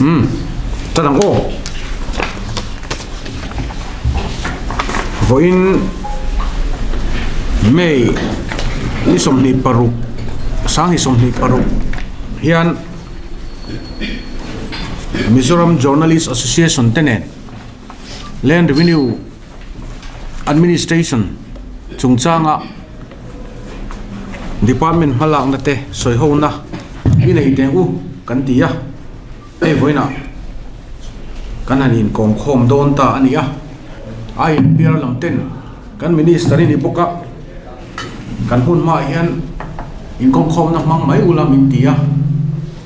Umm ta dang aw. Vawiin May ni 26 sang 26 hian Mizoram Journalist Association te nen Land Revenue Administration chungchanga Department hmalakna te sawi hona i nei teh u kan ti a, hei vawiinah kan han inkawm khawm dawn ta a ni a, a inpiar lam ten kan Minister i ni bawk a, kan hun hmaah hian inkawm khawmna hmang mai ula min ti a,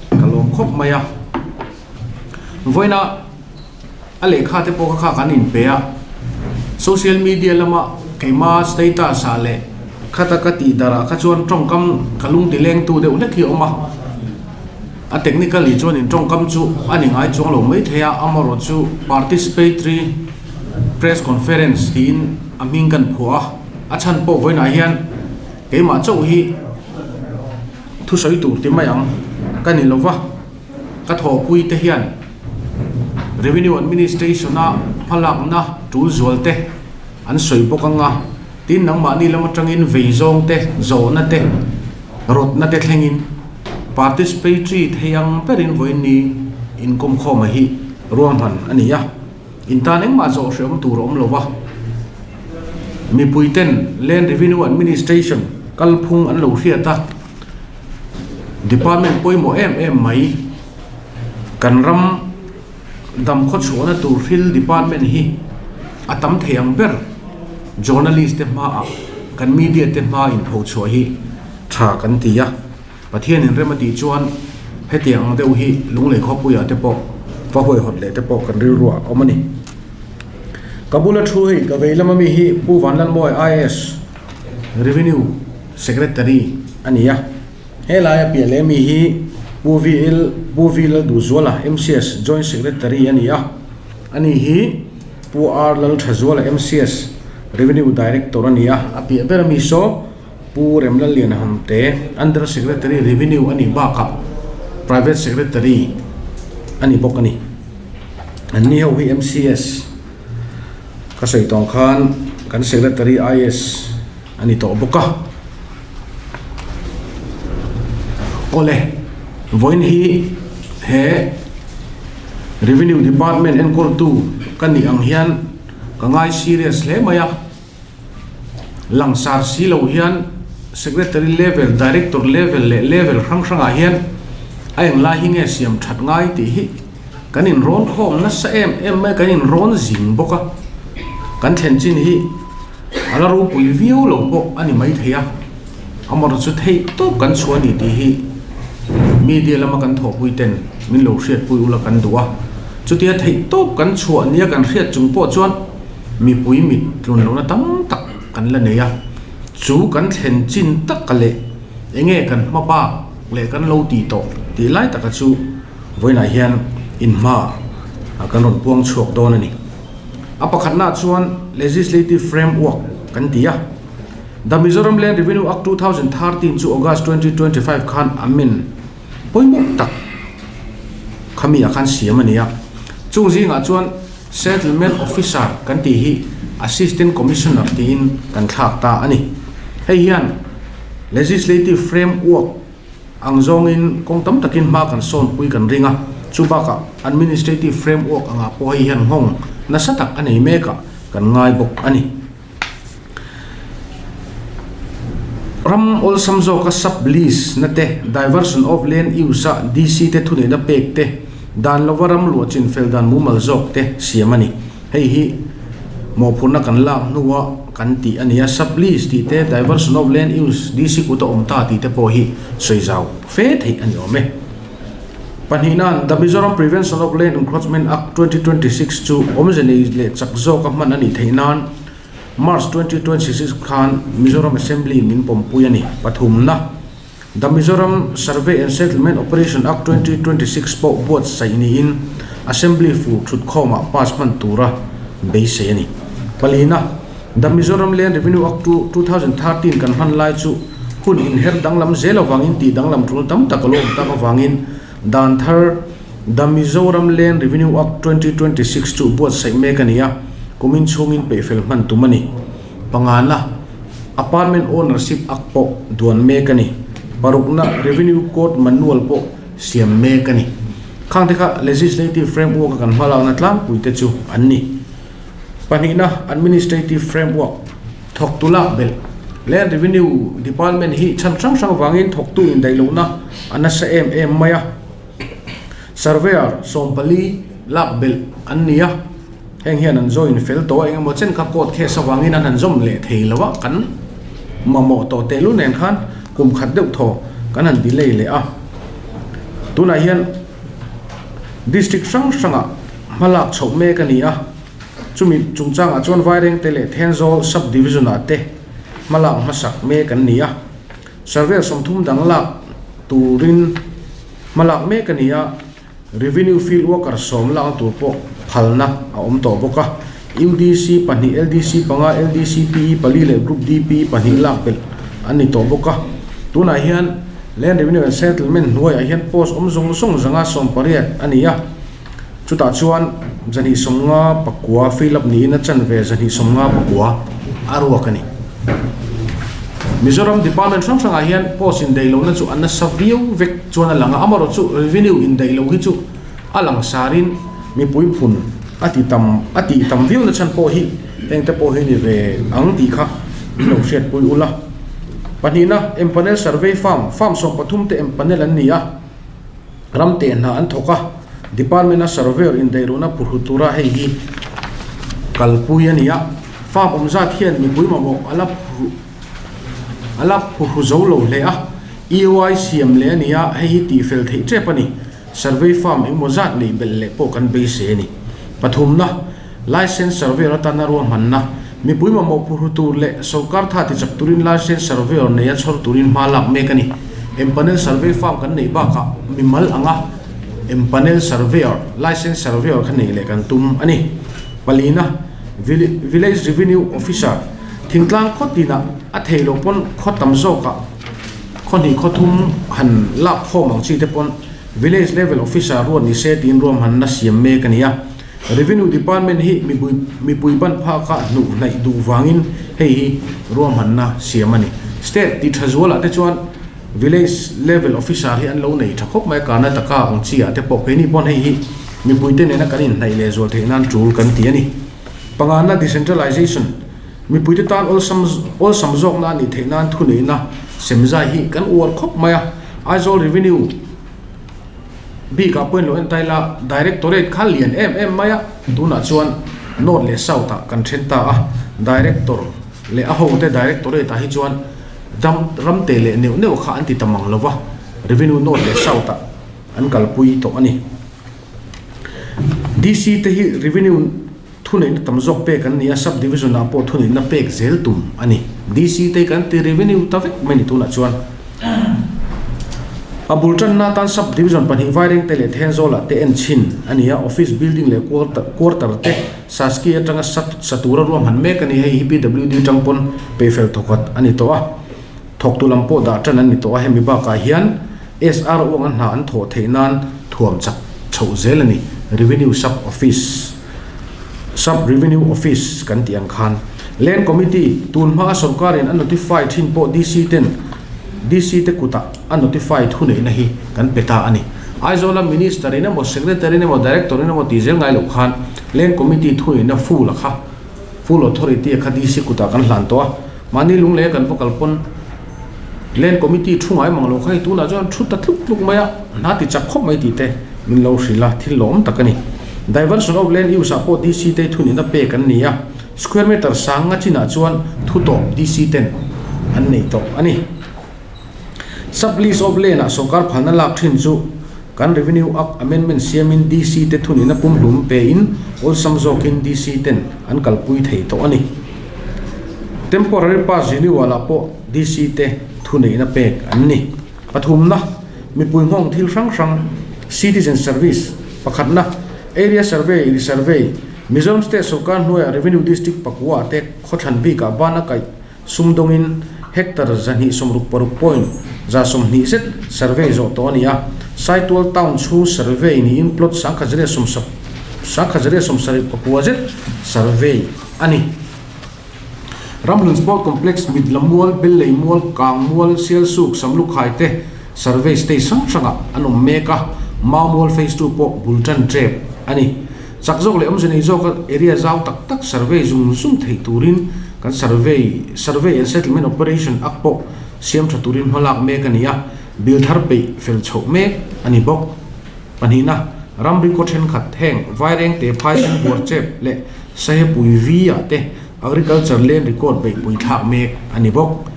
ka lawm khawp mai a, vawiinah. A lehkha te pawh kha kha kan inpe a, social media lama keima status ah leh khata ka tih darh ah kha chuan tawngkam ka lung ti leng tu deuh hlek hi a awm a, a technically chuan in tawngkam chu a ni ngai chuang lo mai thei a, amaherawh chu participatory press conference tiin a hming kan phuah a, a chhan pawh vawiinah hian keimah chauh hi thusawi tur ti mai ang ka ni lova. Ka thawhpui te hian Revenue Administration a hmalakna tul zual te an sawi bawk anga, tin nangmahni lam atangin vei zawng te, zawhna te, rawtna te thlengin participatory thei ang berin vawiinni inkawmkhawma hi ruahman a ni a. In tan engmah zawh hreawm tur a awm lo va, mipui ten Land Revenue Administration kalphung an lo hriat a, Department pawimawh em em mai kan ram dam khawchhuahna tur thil department hi a tam thei ang ber journalist te hmaah kan media te hma inphochhuah hi tha kan ti a. Pathianin rem a tih chuan hetiang ang deuh hi Lunglei khawpuiah te pawh va huaihawt leh te pawh kan rilruah a awm a ni. Ka bula thu hei ka vei lama mi hi Pu Vanlalmawi IAS Revenue Secretary a ni a. He laia piah leh mi hi Pu VL Pu V Lalduhzuala MCS Joint Secretary a ni a. Ani hi Pu R Lalthazuala MCS Revenue Director a ni a. A piah ber ami saw Pu Remlalliana Hamte, Under Secretary Revenue a nih bakah Private Secretary a ni bawk a ni. An ni ho hi MCS ka sawi tawng khan kan Secretary IS a ni tawh bawk a. Awle, vawiin hi he Revenue Department enkawltu ka nih ang hian ka ngai serious hle mai a. Langsar si lo hian Secretary level, Director level leh level hrang hrangah hian a englai hi nge siam that ngai tih hi kan inrawn khawm nasa em em mai a, kan inrawn zing bawk a, kan thlen chin hi a la ropui viau lo pawh a ni maithei a, amaherawhchu chu theih tawp kan chhuah a ni tih hi media lama kan thawhpui ten min lo hriatpui ula kan duh a, chutia theih tawp kan chhuah nia kan hriat chung pawh chuan. Mipui mit tlun lohna tam tak kan la nei a, chu kan thlen chin taka leh enge kan hma bak leh kan lo tih tawh tih lai taka chu vawiinah hian inhma kan rawn puang chhuak dawn a ni. A pakhatnaah chuan Legislative Framework kan ti a, The Mizoram Land Revenue Act 2013 chu August 2025 khan amend pawimawh tak khami ah khan siam a ni a, chung zingah chuan Settlement Officer kan tih hi Assistant Commissioner tiin kan thlak ta a ni. Hei hian Legislative Framework ang zawngin kawng tam takin hma kan sawnpui kan ring a, chu bakah Administrative Framework angah pawh hei hian nghawng nasa tak a nei mek ah kan ngai bawk a ni. Ram awlsam zawka sub-lease na te, diversion of land use-a DC te thuneihna pek te, dan lova ram luah chin fel dan mumal zawk te siam a ni. Hei hi mawhphurhna kan lak hnua kan tih a ni a, sub-lease tih te, diversion of land use, DC kuta awm ta tih te pawh hi sawi zau fe theih a ni awm e. Pahnihna'n The Mizoram Prevention of Land Encroachment Act 2026 chu awmze nei leh chak zawka hman a nih theih nan March 2026 khan Mizoram Assembly min pawmpui a ni. Pathumna, The Mizoram Survey and Settlement Operation Act 2026 pawh buatsaih niin Assembly fur thutkhawmah pass hman tura beisei a ni. Palina, The Mizoram Land Revenue Act 2013 kan hman lai chu hun inher danglam zel avangin tih danglam tul tam tak a lo awm tak avangin dan thar The Mizoram Land Revenue Act 2026 chu buatsaih mek a ni a, kumin chhungin peihfel hman tum a ni. Pangana, Apartment Ownership Act pawh duan mek a ni. Parukna, Revenue Code Manual pawh siam mek a ni. Khangte kha Legislative Framework a kan hmalakna tlangpui te chu an ni. Pahnihna, Administrative Framework, thawktu lak belh. Land Revenue Department hi chhan hrang hrang vangin thawktu indaihlohna a nasa em em mai a. Surveyor 14 lak belh an ni a, heng hian an join fel tawh a, engemaw chen kha court case avangin an han zawm leh thei lo a, kan mamawh tawh tehlul nen khan kum khat deuh thaw kan han delay leh a. Tunah hian district hrang hrangah hmalak chhoh mek a ni a, chumi chungchangah chuan Vairengte leh Thenzawl sub division ah te hmalak hmasak mek an ni a. Surveyor 30 dang lak turin hmalak mek a ni a, Revenue Field Worker 10 lakna tur pawh phalna a awm tawh bawk a. UDC pahnih, LDC panga, LDC PE pali leh Group DP pahnih lak belh an ni tawh bawk a. Tunah hian Land Revenue and Settlement hnuaiah hian post awm zawng zawng zanga 18 a ni a. Chutah chuan 259 fill up niin a chanve 259 a ruak a ni. Mizoram Department hrang hrangah hian post indaih lohna chu a nasa viau vek chuan a lang a, amaherawh chu revenue indaih loh hi chu a langsarin mipui phun a ti tam a tih tam viau na chhan pawh hi hengte pawh hi ni ve ang tih kha min lo hriatpui ula. Pahnihna, Empanel Survey Farm, Farm 13 te empanel an ni a. Ram teh hna an thawk a, Department a Surveyor indaihruhna phurhut tura hei hi kalpui a ni a, farm awm zat hian mipui mamawh a la a la phurhu zo lo hle a, EOI siam leh a ni a, hei hi tihfel theih tep a ni. Survey farm engmaw zat neih belh leh pawh kan beisei a ni. Pathumna, Licence Surveyor atana ruahmanna, mipui mamawh phurhu tur leh sawrkar tha tichak turin Licence Surveyor neia chhawr turin hma lak mek a ni. Empanel Survey Farm kan neih bakah mimal anga Empanel Surveyor, Licence Surveyor kha neih leh kan tum a ni. Palina, Village Revenue Officer, thingtlang khaw tinah a thei loh pawn khaw tam zawkah khaw hnih khaw thum han lak khawm ang chi te pawn Village Level Officer ruat ni se tiin ruahmanna siam mek a ni a. Revenue Department hi mipui mipui ban phak a hnuh hnaih duh vangin hei hi ruahmanna siam a ni. State ti tha zualah te chuan Village Level Officer hi an lo nei tha khawp mai a, Karnataka ang chi ah te pawh keini pawn hei hi mipui te nena kan inhnaih leh zual theih nan tul kan ti a ni. Pangana Decentralization, Mipui te tan awlsam awlsam zawkna a nih theih nan thuneihna semzai hi kan uar khawp mai a, Aizawl Revenue, Bikah pawhin lo entai la, Directorate kha lian em em mai a, tunah chuan North leh South ah kan then ta a, Director leh a hote Directorate ah hi chuan dam ram te leh neuh neuh kha an ti ta mang lo va, Revenue North leh South ah an kalpui tawh a ni. DC te hi Revenue thuneihna tam zawk pek an ni a, Sub Division ah pawh thuneihna pek zel tum a ni. DC te kan ti revenue ta vek mai ni tunah chuan. A bul tanna atan Sub Division pahnih Vairengte leh Thenzawlah te en chhin a ni a, Office building leh quarter te Saski atanga sa tura ruahman mek a ni. Hei hi PWD tang pawn peihfel thawkhat a ni tawh a, thawktu lam pawh dah tan an ni tawh a, hemi bakah hian SRO anga hna an thawh theih nan thuam chak chhoh zel a ni. Revenue Sub Office. Sub Revenue Office kan tih ang khan Land Committee tun hmaa sorkarin a notify thin pawh DC ten DC te kutah a notify thuneihna hi kan pe ta a ni. Aizawla Minister in emaw Secretary in emaw Director in emaw tih zel ngai loh khan Land Committee thuneihna full a kha full authority a kha DC kutah kan hlan tawh a. Mahni lunglei a kan va kal pawn Land Committee thu ngai mang lo kha hei tunah chuan thu ta tluk tluk mai a, hna ti chak khawp mai tih te min lo hrilh a, thil lawm tak a ni. Diversion of Land Use ah pawh DC te thuneihna pek an ni a, square meter sang nga chinah chuan thu tawp DC ten an nei tawh a ni. Sub Lease of Land ah sawrkar phalna lak thin chu kan Revenue Act Amendment siamin DC te thuneihna pumhlum pein awlsam zawkin DC ten an kalpui thei tawh a ni. Temporary Pass Renewal ah pawh DC te thuneihna pek an ni. Pathumna, mipui nghawng thil hrang hrang, Citizen Service, pakhatna, Area Survey, Resurvey, Mizoram State sawrkar hnuaiah Revenue District pakua te khawthlan bikah bana kaih sumdawngin hectare 266 point 120 zet survey zawh tawh a ni a. Saitual Town chhung survey niin plot 1174 zet survey a ni. Ramhlun Sport Complex, Mitla Mual, Bellei Mual, Kang Mual, Sialsuk, Samlukhai te survey stage hrang hrangah an awm mek a, Mau Mual Phase ii pawh bul tan tep a ni. Chak zawk leh awmze nei zawka area zau tak tak survey zung zung theih turin kan survey Survey and Settlement Operation Act pawh siam tha turin hmalak mek a ni a, bill thar peih fel chhoh mek a ni bawk. Pahnihna, ramri khaw thenkhat heng Vairengte Phaisen Buarchep leh Sahepui V ah te Agriculture Land Record beihpui thlak mek a ni bawk.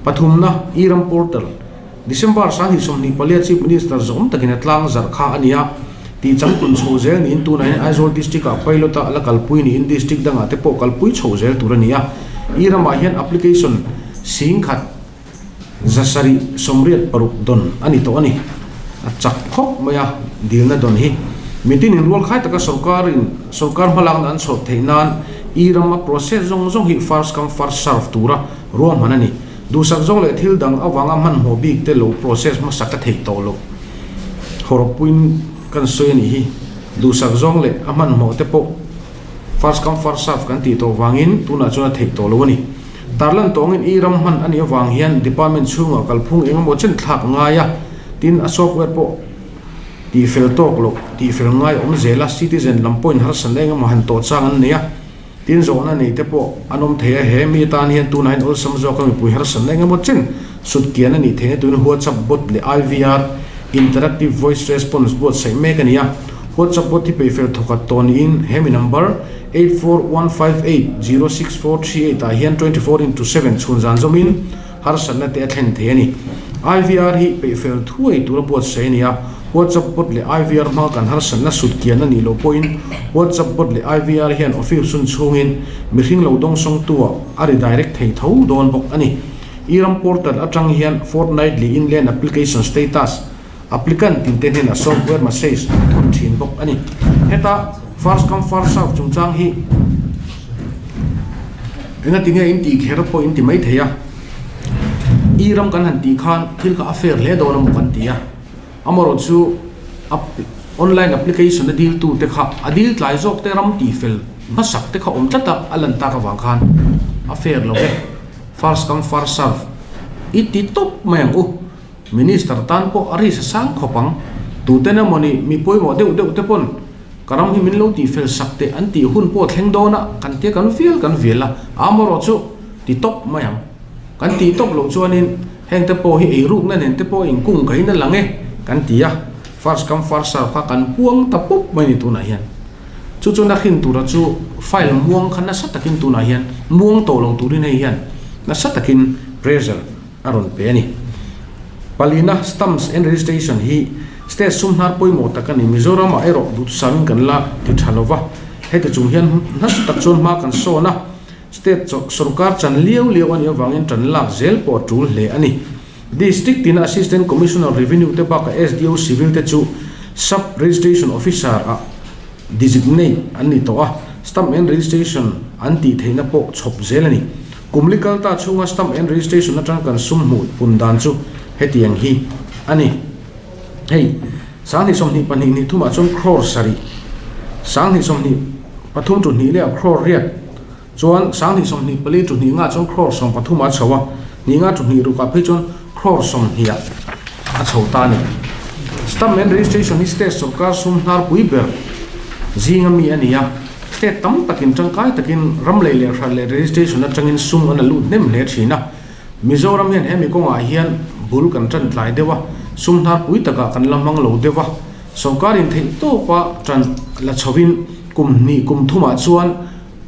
Pathumna, E-Ram Portal, December 2024 Chief Minister zawm takin a tlang zarh kha a ni a, tih changtlun chho zel niin tunah hian Aizawl District ah pilot a la kalpui niin District dangah te pawh kalpui chho zel tur a ni a. E-Ramah hian application 10,000 786 dawn a ni tawh a ni. A chak khawp mai a, dilna dawn hi. Mitin inrualkhai taka sorkarin sorkar hmalakna an chhawr theih nan e-rama process zawng zawng hi first come first serve tura ruahman a ni. Duhsak zawng leh thil dang avanga hmanhmawh bik te lo process hmasa ka theih tawh loh. Hawrawppuiin kan sawi a nih hi. Duhsak zawng leh a hmanhmawh te pawh first come first serve kan tih tawh vangin tunah chuan a theih tawh lo a ni. Tarlan tawngin i ram hman a nih avang hian department chhungah kalphung eng emaw chen thlak ngai a, tin a software pawh tihfel tawk loh, tihfel ngai awm zel a, citizen lam pawhin harsatna eng emaw han tawh chang an nei a, tin zawhna nei te pawh an awm thei a, he mi atan hian tunah hian awlsam zawka mipui harsatna eng emaw chen sutkian a nih theihna turin WhatsApp bot leh IVR, Interactive Voice Response, buatsaih mek a ni a, WhatsApp bot hi peihfel thawkhat tawh niin he mi number, 8415806438 ah hian 24×7 chhun zan zawmin harsatna te a thlen thei a ni. IVR hi peihfel thuai tura buatsaih a ni a, WhatsApp bot leh IVR hmanga kan harsatna sut kian a nih loh pawhin WhatsApp bot leh IVR hian office hun chhungin mihring lo dawngsawngtu ah a redirect thei tho dawn bawk a ni. E-ram portal atang hian fortnightly inland application status Applicant tinte hnenah software message an thawn thin bawk a ni. Heta first come first serve chungchang hi enga tinge in tih kher pawh in ti mai thei a. I ram kan han tih khan thil kha a fair hle dawn a maw kan ti a. Amaherawh chu online application a dil tu te kha a dil tlai zawk te ram tih fel hmasak te kha awm tlat a, a lan tak avang khan a fair lo ve. First come first serve i ti tawp mai ang u. Minister tan pawh a ri sa sang khawp ang. Tuten emawni mi pawimawh deuh deuh te pawn ka ram hi min lo tih fel sak teh an tih hun pawh thleng dawn a, kan tia kan vial kan vial a, amaherawh chu ti tawp mai ang. Kan tih tawp loh chuanin heng te pawh hi eirukna nen te pawh inkung ka in a lang e kan ti a, first come first serve kha kan puang ta pup mai ni tunah hian. Chu chuan a hrin tura chu file muang kha nasa takin tunah hian muang tawh lo turin hei hian nasa takin pressure a rawn pe a ni. Palina Stamps and Registration hi state sum hnar pawimawh tak a ni. Mizoramah erawh duhtusamin kan la ti tha lo va, heti chung hian nasa tak chuan hma kan sawn a, state sorkar chan liau liau a nih avangin tan lak zel pawh a tul hle a ni. District tina Assistant Commissioner Revenue te bakah SDO Civil te chu Sub Registration Officer ah designate an ni tawh a, Stamp and Registration an tih theihna pawh chhawp zel a ni. Kum li kal ta chhunga Stamp and Registration atang kan sum hmuh pun dan chu hetiang hi a ni. Hei, 2022 ni thumah chuan crore sarih, 2023 chu hnih leh crore riat, chuan 2024 chu hnih ngah chuan crore 13 a chho a, hnih ngah chu hnih rukah phei chuan crore 20 ah a chho ta a ni. Stamp and Registration hi state sorkar sum hnarpui ber zinga mi a ni a. State tam takin tangkai takin ram lei leh hran leh registration atangin sum an la lut hnem hle thin a. Mizoram hian hemi kawngah hian bul kan tan tlai deuh a, sum hnar pui takah kan la hmang lo deuh a. Sorkarin theih tawpa tan la chhovin kum hnih kum thumah chuan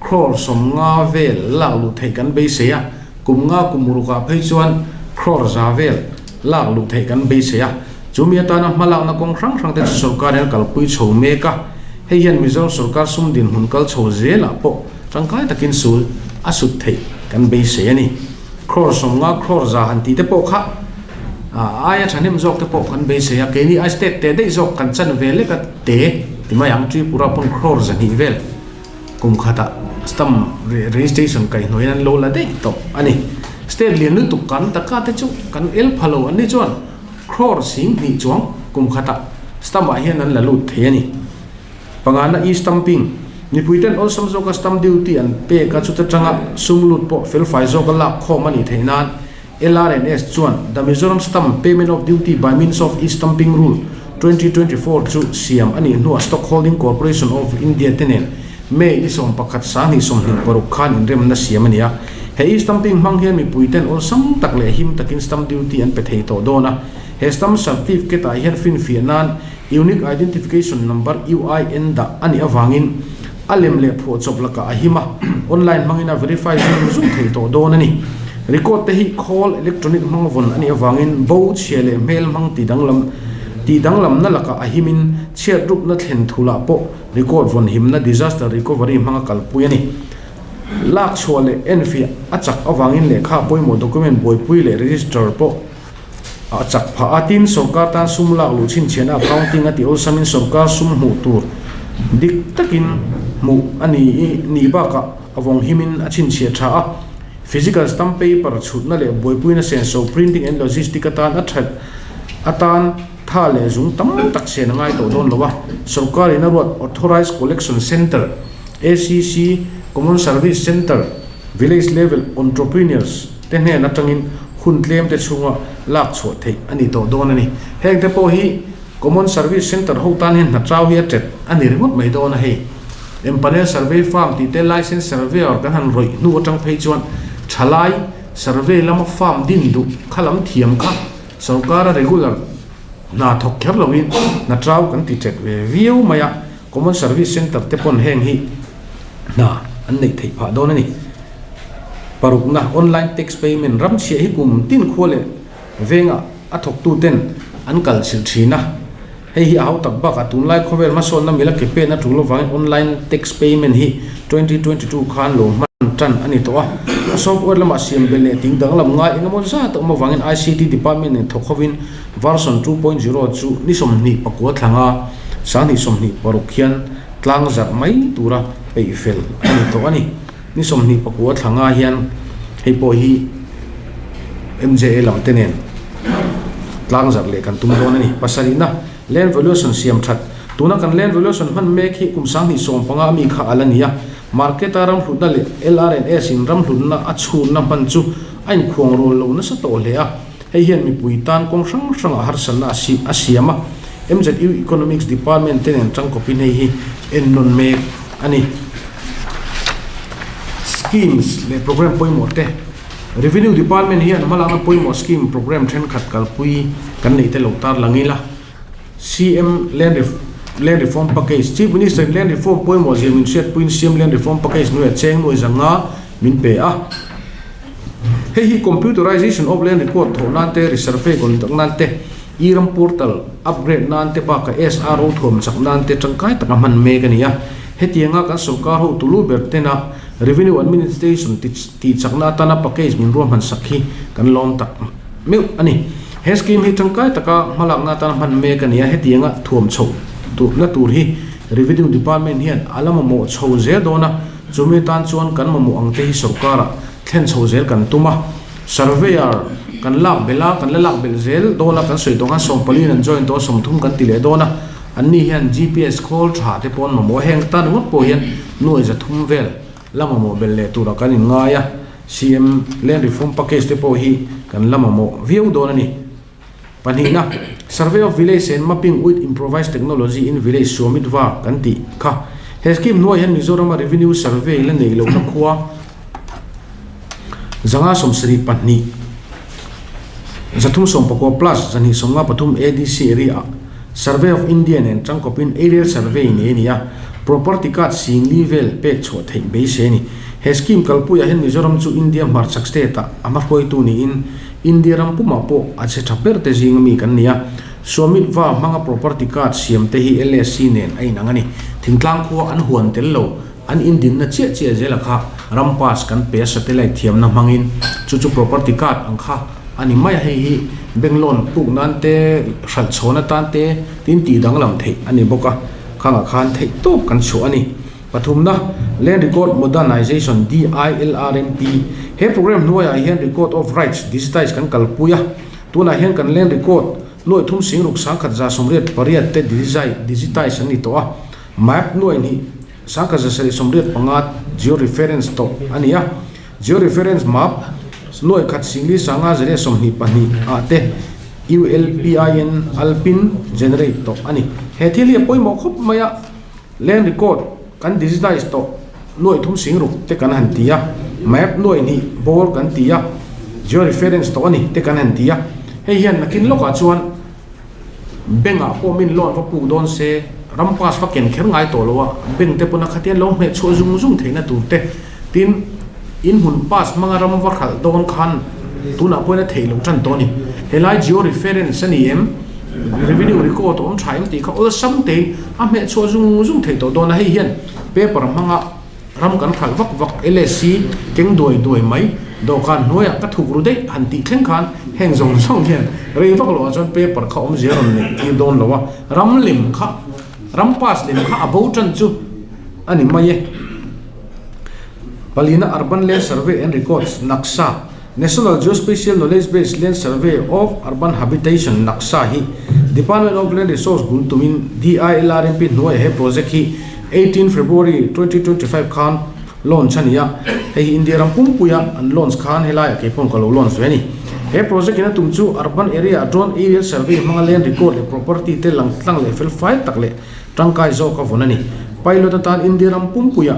crore 50 vel lak luh theih kan beisei a, kum nga kum rukah phei chuan crore 100 vel lak luh theih kan beisei a. Chumi atana hmalakna kawng hrang hrang te chu sorkarin a kalpui chho mek a. Hei hian Mizoram sorkar sum dinhmun kal chho zelah pawh tangkai takin sul a sut theih kan beisei a ni. Crore 50 crore 100 han tih te pawh kha aia thahnem zawk te pawh kan beisei a, keini ai state te daih zawk kan chan ve lek a te ti mai ang Tripura pawn crore 200 vel kum khatah stamp registration kaihhnawhin an lo la daih tawh a ni. State lian lutuk kan taka te chu kan el pha lo an ni chuan crore 20,000 chuang. kum khatah stamp ah hian an la lut thei a ni. Pangana e-stamping, Mipuiten awlsam zawka stamp duty an pek a, chuta tanga sum lut pawh felfai zawka lak khawm a nih theih nan LRNS chuan The Mizoram Stamp Payment of Duty by Means of E-Stamping Rule, 2024 chu siam a nih hnuah Stock Holding Corporation of India te nen May ni 11 2026 khan inremna siam a ni a. He e-stamping hmang hian mipuiten awlsam tak leh him takin stamp duty an pe thei tawh dawn a. He stamp certificate ah hian finfiah nan Unique Identification Number, UIN, dah a nih avangin a lem leh phuahchawp lakah a him a, online hmangin a verify zung zung thei tawh dawn a ni. Record te hi khawl electronic hmang vawn a nih avangin bo chhia leh hmel hmang ti danglam tih danglamna lakah a himin chhiat rupna thlen thulah pawh record vawn himna disaster recovery hmanga kalpui a ni. Lak chhuah leh enfiah a chak avangin lehkha pawimawh document buaipui leh register pawh A chak phah a, tin sorkar tan sum lak luh chhinchhiahna accounting a tih awlsamin sorkar sum hmuh tur dik takin hmuh a ni i nih bakah a vawng himin a chhinchhiah tha a. Physical stamp paper chhutna leh buaipuina senso printing and logistic atan a that atan tha leh zung tam tak sen a ngai tawh dawn lo a. Sorkar in a ruat Authorised Collection Centre, ACC, Common Service Centre, Village Level Entrepreneurs te hnen atangin hun tlem te chhunga lak chhuah theih a ni tawh dawn a ni. Heng te pawh hi Common Service Centre ho tan hian hna chau hi a tet a ni ringawt mai dawn a hei. Empanel Survey Farm tih te Licence Surveyor kan han rawih hnu atang phei chuan thalai survey lama farm din duh kha lam thiam kha sorkara regular hna thawk kher loin hna chau kan ti tet ve viau mai a. Common Service Centre te pawn heng hi hna an neih theih phah dawn a ni. Parukna, Online Tax Payment ram chhiah hi kum tin khua leh vengah a thawktu ten an kal chilh thin a. Hei hi a hau tak bakah tunlai khawvel hmasawnna mila ke pen a tul avangin Online Tax Payment hi 2022 khan lo hman tan a ni tawh a. A software lamah siam belh leh ting danglam ngai engemaw zat a awm avangin ICT Department in thawk hovin Version 2.0 chu ni 29 thlanga 2026 hian tlang zarh mai tura peih fel a ni tawh a ni. Ni 29 thlanga hian hei pawh hi MJA lam te nen tlang zarh leh kan tum dawn a ni. Pasarihna, Land Valuation siam that. Tuna kan Land Valuation hman mek hi kum 2015 ami kha a la ni a. Market-a ram hlutna leh LRNS in ram hlutna a chhunna hman chu a inkhuang rual lo nasa tawh hle a. Hei hian mipui tan kawng hrang hrangah harsatna a siam a, MZU Economics Department te nen tangkawpin hei hi ennawn mek a ni. Schemes leh program pawimawh te, Revenue Department hian hmalakna pawimawh scheme program thenkhat kalpui kan neih te lo tarlang ila. CM Land Land Reform Package, Chief Minister in Land Reform pawimawh zia min hriatpuiin CM Land Reform Package hnuaiah cheng nuai zanga min pe a. Hei hi Computerization of Land Record thawh nan te, Resurvey conduct nan te, E-Ram Portal upgrade nan te bakah SRO thuam chak nan te tangkai taka hman mek a ni a. Hetianga kan sorkar ho tulu ber tena Revenue Administration tih chakna atana package min ruahman sak hi kan lawm tak meuh a ni. He scheme hi tangkai taka hmalakna atana hman mek a ni a, hetianga thuam chhoh na tur hi Revenue Department hian a la mamawh chho zel dawn a, chumi atan chuan kan mamawh ang te hi sorkarah thlen chho zel kan tum a. Surveyor kan lak belh a, kan la lak belh zel dawn a, kan sawi tawh khan sawmpaliin an join tawh a, 30 kan ti leh dawn a, anni hian GPS khawl tha te pawh an mamawh a, heng tan ringawt pawh hian nuai 300 vel la mamawh belh leh turah kan inngai a. CM Land Reform Package te pawh hi kan la mamawh viau dawn a ni. Pahnihna, Survey of Village and Mapping with Improvised Technology in Village Swamitva kan tih kha. He scheme hnuaiah hian Mizorama Revenue Survey la neih lohna khua 572, 314 plus 253 ADC area-ah Survey of India nen tangkawpin Aerial Survey nei a ni a, Property Card singli vel pek chhuah theih beisei a ni. He scheme kalpuiah hian Mizoram chu India hmarchhak state-ah a hmahruaitu niin India ram pumah pawh a che tha ber te zinga mi kan ni a. Swamitva hmanga property card siam te hi LSC nen a inang a ni. Thingtlang khua an huan tel lo, an indinna chiah chiah zela kha ram pass kan pe a satellite thiamna hmangin chu chu property card ang kha a ni mai a. Hei hi bank loan puk nan te, hralh chhawn atan te tin tih danglam theih a ni bawk a, khangah khan theih tawp kan chhuah a ni. Pathumna, Land Record Modernization, DILRMP, He program hnuaiah hian Record of Rights digitize kan kalpui a, tunah hian kan Land Record. Nuaih thum sing ruk 1188 te digitize an ni tawh a, map nuaih hnih 1785 geo-reference tawh a ni a. Geo-reference map nuaih khat singli sanga zariat 22 ah te ULPIN Alpin generate tawh a ni. He thil hi a pawimawh khawp mai a, land record kan digitize tawh nuaih thum sing ruk te kan han ti a, map nuaih hnih bawr kan ti a, geo-reference tawh a ni te kan han ti a. Hei hian nakin lawkah chuan Bank ah pawh min loan va puk dawn se, ram pass va ken kher ngai tawh lo a, bank te pawn a khatian lo hmeh chhuah zung zung theihna tur te, tin in hmun pass hmanga ram va hralh dawn khan tunah pawhin a theih loh tan tawh a ni. Helai geo reference a ni em, revenue record a awm tha em tih kha awlsam tein a hmeh chhuah zung zung theih tawh dawn a, hei hian paper hmanga Ram kan hralh vak vak LSC keng duai duai mai dawhkan hnuaiah ka thuk ru daih han tih thleng khan heng zawng zawng hian rei vak loh ah chuan paper kha awmzia rawn neih tir dawn lo a, ram lem kha ram pass lem kha a bo tan chu a ni mai e. Palina Urban Land Survey and Records, NAKSA, National Geospatial Knowledge Base Land Survey of Urban Habitation, NAKSA, hi Department of Land Resource bul tumin DILRMP hnuaiah he project hi 18 February 2025 khan launch a ni a, hei hi India ram pumpuia an launch khan helaiah kei paw'n ka lo launch ve a ni. He project in a tum chu urban area ah drone aerial survey hmanga land record leh property te lang tlang leh fel fai tak leh tangkai zawk a vawn a ni. Pilot atan India ram pumpuia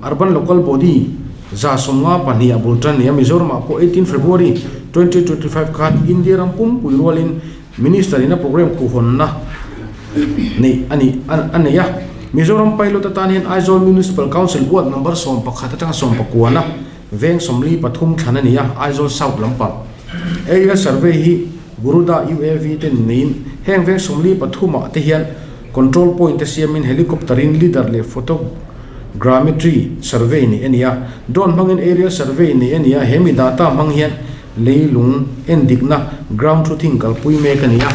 Urban Local Body 72 a bul tan ni a, Mizoramah pawh 18 February 2025 khan India ram pumpui rualin Minister in a programme khuhhawnna neih a ni a nei a. Mizoram pilot atan hian Aizawl Municipal Council ward number 11 atanga 19 a veng 43 thlan a ni a, Aizawl South lampang Aerial Survey hi Guruda UAV te neiin heng veng 43 ah te hian Control point te siamin helicopter in lidar leh photogrammetry survey neih a ni a, drone hmangin aerial survey neih a ni a, he mi data hmang hian leilung endikna ground truthing kalpui mek a ni a.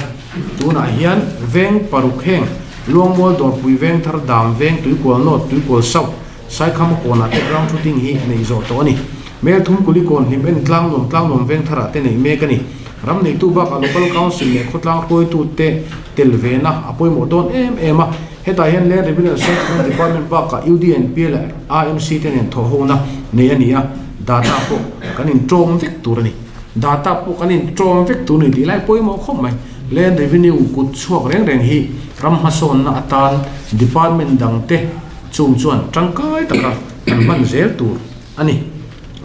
Tunah hian veng paruk heng Luangmual Dawrpui Veng Thar Dam Veng Tuikual North Tuikual South Saikhama kawnah te ground truthing hi neih zawh tawh a ni. Melthum Kulikawn Hlim En Tlangnuam Tlangnuam Veng Tharah te neih mek a ni. Ram neitu bakah Local Council leh khawtlang hruaitute tel vena a pawimawh dawn em em a. Hetah hian Land Revenue and Settlement Department bakah UDNP leh AMC te nen thawhhona nei a ni a, data pawh kan intawm vek tur a ni. Data pawh kan intawm vek tur a ni tih lai pawimawh khawp mai. Land Revenue kut chhuak reng reng hi ram hmasawnna atan department dangte chung chuan tangkai taka an hman zel tur a ni.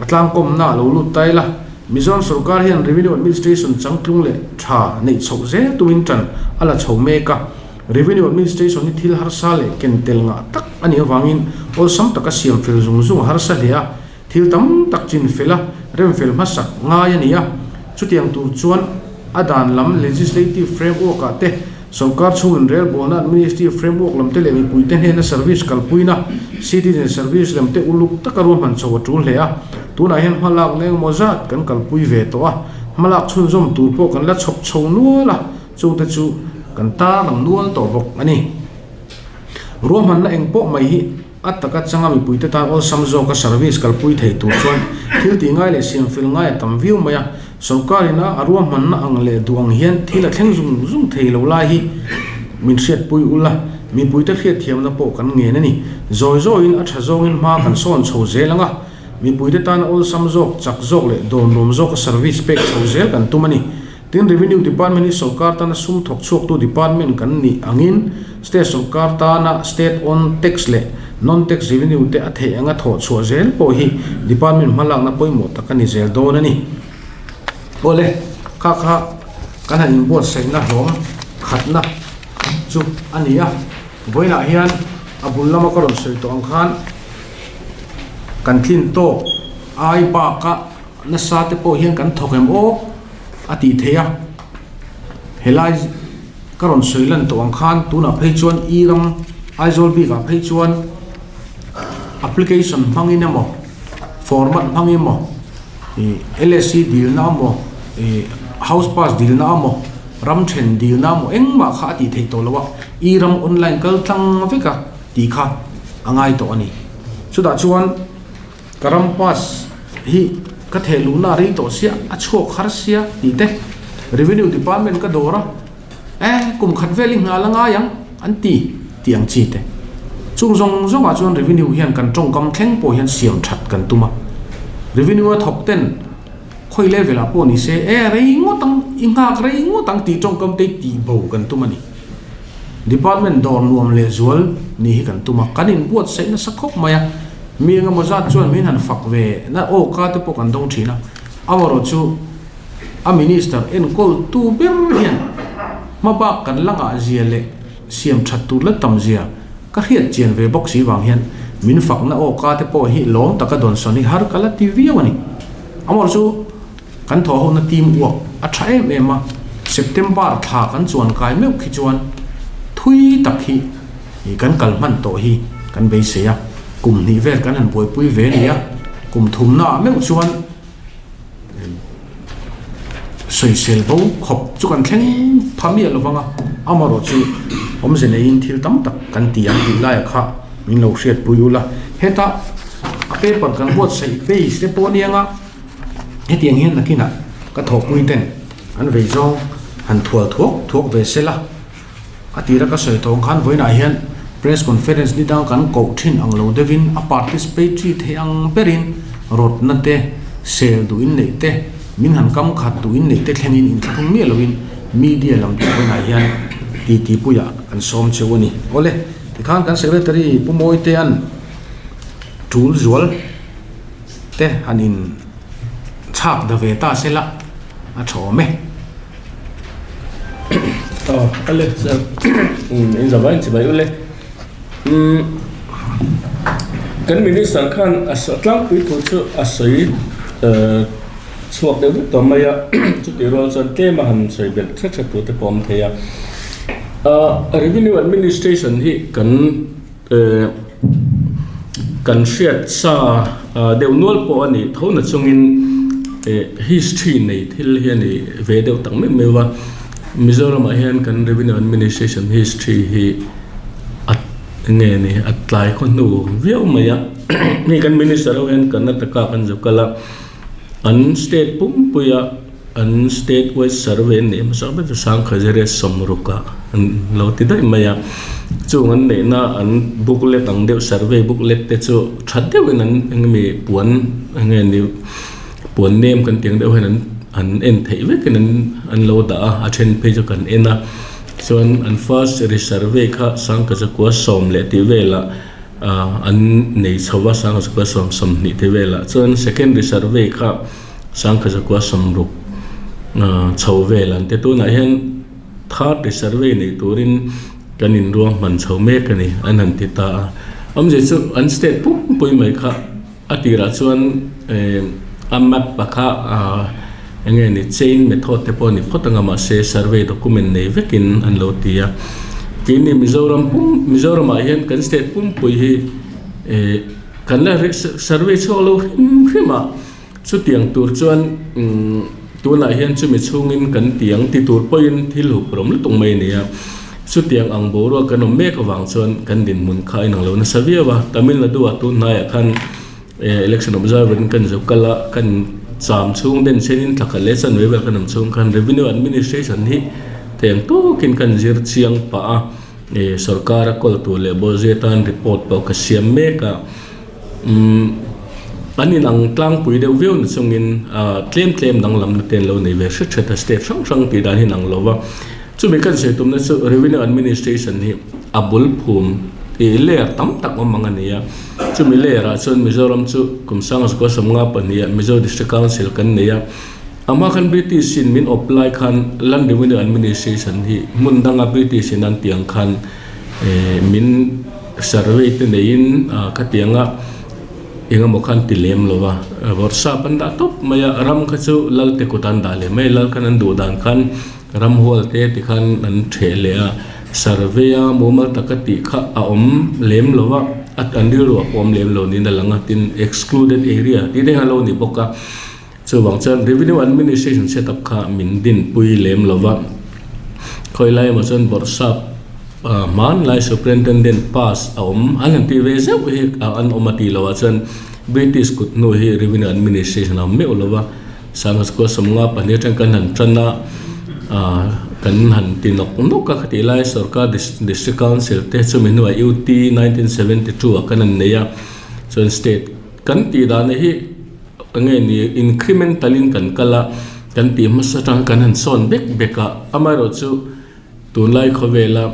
A tlangkawmna a lo lut ta ila, Mizoram sorkar hian Revenue Administration changtlung leh tha neih chhoh zel tumin tan a la chho mek a. Revenue Administration hi thil harsa leh ken tel ngah tak a nih avangin awlsam taka siam fel zung zung a harsa hle a, thil tam tak chin fel a, rem fel hmasak ngai a ni a. Chutiang tur chuan a dan lam Legislative Framework ah te, Sorkar chhungin relbawlna administrative framework lam te leh mipuite hnena service kalpuina citizen service lam te uluk taka ruahman chho a tul hle a. Tunah hian hmalak na engemaw zat kan kalpui ve tawh a, hmalak chhunzawm tur pawh kan la chhawp chho nual a, chungte chu kan tarlang nual tawh bawk a ni. Ruahmanna eng pawh mai hi a taka changa mipuite tan awlsam zawka service kalpui thei tur chuan thil tih ngai leh siamfel ngai a tam viau mai a. Sorkar ina a ruahmanna ang leh duh ang hian thil a thleng zung zung thei lo lai hi min hriatpui ul a, mipuite hriatthiamna pawh kan ngen a ni. Zawi zawiin a tha zawngin hma kan sawn chho zel ang a, mipuite tana awlsam zawk, chak zawk leh dawnlawm zawka service pek chho zel kan tum a ni. Tin, Revenue Department hi sorkar tana sum thawk chhuaktu department kan nih angin state sorkar tana state own tax leh non-tax revenue te a theih anga thawh chhuah zel pawh hi department hmalakna pawimawh tak a ni zel dawn a ni. Awle, kha kha kan han inbuatsaihna hlawm khatna chu a ni a, vawiinah hian a bul lama ka rawn sawi tawh ang khan kan tlin tawk ai baka nasa te pawh hian kan thawk em aw a tih theih a, helai ka rawn sawi lan tawh ang khan tunah phei chuan e ram Aizawl bikah phei chuan application hmangin emaw format hmang emaw ih LSC dilna emaw ih house pass dilna emaw ram then dilna emaw engmah kha a tih theih tawh lo a e ram online kal tlang vek a tih kha a ngai tawh a ni chutah chuan. Ka ram pass hi ka theh luhna a rei tawh sia, a chhuak har sia tih te Revenue Department ka dawr a. E, kum khat vel i nghal a ngai ang, an ti, tih ang chi te. Chung zawng zawngah chuan revenue hian kan tawngkam thleng pawh hian siam that kan tum a. Revenue a thawk ten khawi level ah pawh ni se, e rei ngawt ang, i nghak rei ngawt ang tih tawngkam te hi tih bo kan tum a ni. Department dawr nuam leh zual ni hi kan tum a, kan inbuatsaih nasa khawp mai a. Mi engemaw zat chuan min han fak ve na aw ka te pawh kan dawng thin a, amaherawhchu, A minister enkawltu ber hian hmabak kan la ngah zia leh siam that tur la tam zia ka hriat chian ve bawk si vang hian min fakna aw ka te pawh hi lawm taka dawnsawn hi har ka la ti viau a ni. Amawr chu kan thawhhona team work a tha em em a, September thla kan chuan kai meuh khi chuan thui tak hi kan kal hman tawh hi kan beisei a, kum hnih vel kan han buaipui ve a ni a, kum thumnaah meuh chuan Sawisel bo khawp chu kan thleng pha miah lo vang a, amaherawh chu awmze neiin thil tam tak kan ti ang tih laiah kha min lo hriatpui ula. Heta a paper kan buatsaih base te pawh aniang a, hetiang hian nakinah ka thawhpui ten an vei zawng han thual thuak thuak ve sela. A tira ka sawi tawng khan vawiinah hian press conference ni dang kan koh thin ang lo deuhin a participatory thei ang berin rawtna te, sel duh in neih te, min han kam khat duh in neih te thlengin inthlahrung miah loin media lam te vawiinah hian titi puiah kan sawm cheu a ni. Awle, tikhan kan secretary Pu Mawitea'n tul zual te han in chhak da ve ta sela a tha awm e. Ale sir in zavai in chibai ule kan minister khan a tlangpui thu chu a sawi chhuak deuh vek tawh mai a chutih rual chuan tlem a han sawi belh hret hret tur te pawh a awm thei a revenue administration hi kan Kan hriat sa deuh nual pawh a nih tho na chungin history nei thil hi a ni ve deuh tak meuh meuh a, Mizoramah hian kan revenue administration history hi a nge ni a tlai khaw hnu viau mai a, hei kan minister ho hian Karnataka kan zu kal a, an state pumpuia An state wide survey an neih hmasa ber chu Sangkhazere sawmruk ah an lo ti daih mai a, chung an neihna an booklet ang deuh survey booklet te chu tha deuhin an eng emaw puan eng nge ni puan nem kan tih ang deuh hian an an en theih vekin an an lo dah a, a then phei chu kan en a, chuan an first resurvey kha Sangkhazakua sawm leh tih velah ah an nei chho a Sangkhazakua sawm sawmhnih tih velah chuan second resurvey kha. Sangkhazakua sawmruk chho vel an ti. Tunah hian third survey nei turin kan inruahman chho mek a ni an han ti ta a. Awmzia chu an state pumpui mai kha a tirah chuan eh a map a kha eng nge ni chain method te pawh a ni phawt ang a mahse survey document nei vekin an lo ti a. Keini Mizoram pum Mizoramah hian kan state pumpui hi eh kan la survey chhuak lo hrim hrim a. Chutiang tur chuan tunah hian chumi chhungin kan tiang ti tur pawhin thil hup rawm lutuk mai a ni a. Chutiang ang boruak kan awm mek avang chuan kan dinhmun kha a inang lo nasa viau a. Tamil Nadu ah tun hnaiah khan election observer in kan zo kal a, kan cham chhung den chenin thla khat leh chanve vel kan awm chhung khan revenue administration hi teng tawkin kan zir chiang pah a, sorkar a kawl tur leh bawlzui atan report pawh ka siam mek a. Umm an in ang tlangpui deuh viau na chungin ah tlem tlem danglam na te an lo nei ve hret hret a state hrang hrang tih dan hi an ang lo va chumi kan sawi tumna chu revenue administration hi a bul phum ih layer tam tak awm ang a ni a chumi layer ah chuan Mizoram chu kum sang zakua sawmnga pahnih ah Mizo district council kan nei a amah khan British in min awp lai khan land revenue administration hi hmun danga British in an tih ang khan eh min Survey te neiin khatianga eng emaw khan ti lem lo va, Bawrhsap an dah tawp mai a, ram kha chu lal te kut an dah leh mai, lal khan an duh dan khan ramhual te ti khan an theh leh a, survey a mumal taka tih kha a awm lem lo va, an rilru a pawm lem lo niin a lang a, tin excluded area tih te kha a lo ni bawk a, chuvang chuan revenue administration setup kha min dinpui lem lo va, khawi lai emaw chuan Bawrhsap. Hmanlai Superintendent pass a awm an han tih ve zeuh hi an awm a tih loh ah chuan British kut hnu hi Revenue Administration a awm meuh lo va, Sangha School sawmnga pahnih atang kan han tan a. Kan han ti nawk nawk a, khatih lai sorkar District Council te chumi hnuah UT 1972 ah kan han nei a, chuan state kan tih dan hi eng nge ni incremental in kan kal a, kan tih hmasa atang kan han sawn bek bek a, amaherawhchu tunlai khawvela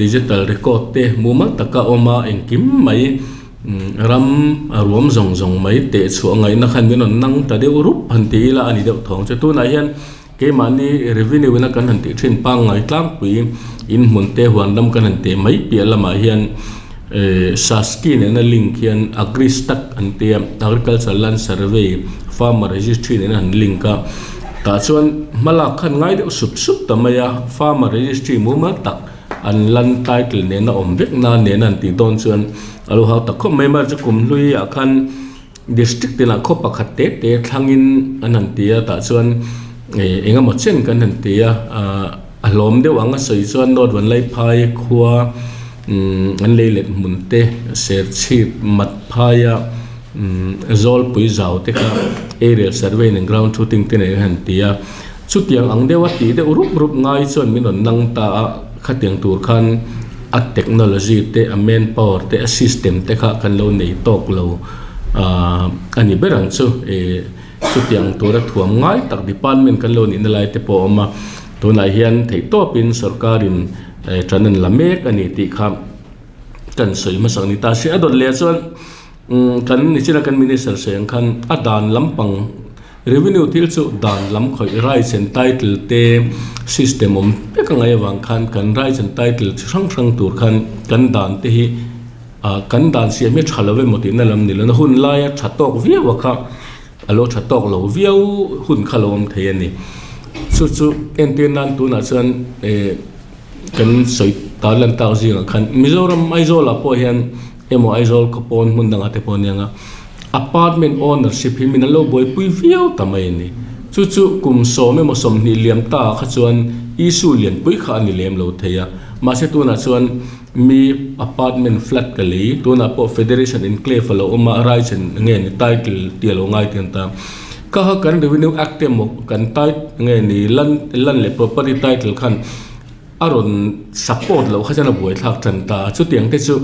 digital record te mumal taka awm a engkim mai ram a ruam zawng zawng mai teh chhuah ngaihna khan min rawn nang ta deuh rup han ti ila a ni deuh thawng chu tunah hian. Keimahni revenue ina kan han tih thin pangngai tlangpui in hmun te huan ram kan han teh mai piah lamah hian eh Saski nena link hian Agristack an tia Agriculture Land Survey Farmer Registry nena han link a tah chuan hmalak khan ngai deuh sup sup ta mai a Farmer Registry mumal tak an land title nena awm vek na nena an tih dawn chuan a lo hau tak khawp mai mai chu kum hlui ah khan. District tinah khaw pakhat te te thlangin an han ti a tah chuan ih eng emaw chen kan han ti a ah a hlawm deuh ang a sawi chuan North Vanlaiphai khua umm an lei let hmun te Serchhip mat phaia umm Zawlpui zau te kha aerial survey nen ground shooting te nen an han ti a chutiang ang deuha tih deuh rup rup ngai chuan min rawn nang ta a khatiang tur khan a technology te a man power te a system te kha kan lo nei tawk lo ahh a ni ber ang chu ih chutiang tura thuam ngai tak department kan lo nihna lai te pawh a awm a tunah hian theih tawpin sorkarin tan an la mek a ni tih kha kan sawi hmasak a ni ta si a dawt leh chuan umm kan nichina kan minister sawi ang khan a dan lampang. Revenue thil chu dan lam khawih rights and title te system awm vek a ngaih avang khan kan rights and title chi hrang hrang tur khan kan dan te hi ah kan dan siam hi a tha lo emaw tihna lam ni lo na hun laia tha tawk viau a kha a lo tha tawk lo viau hun kha lo awm thei a ni. Chu chu entir nan tunah chuan eh kan sawi tar lan tak zingah khan Mizoram Aizawl ah pawh hian emaw Aizawl khawpawn hmun dangah te pawh aniang a. Apartment ownership hi min an lo buaipui viau ta mai a ni. Chu chu kum sawm emaw 20 liam ta ah kha chuan issue lianpui kha a ni lem lo thei a. Mahse tunah chuan mi apartment flat ka lei, tunah pawh Federation Enclave a lo awm a, rights and nge ni title tih a lo ngai thei ta. Kha kha kan Revenue Act emaw kan nge ni land leh property title khan A rawn support loh kha chuan a buaithlak tan ta a, chutiang te chu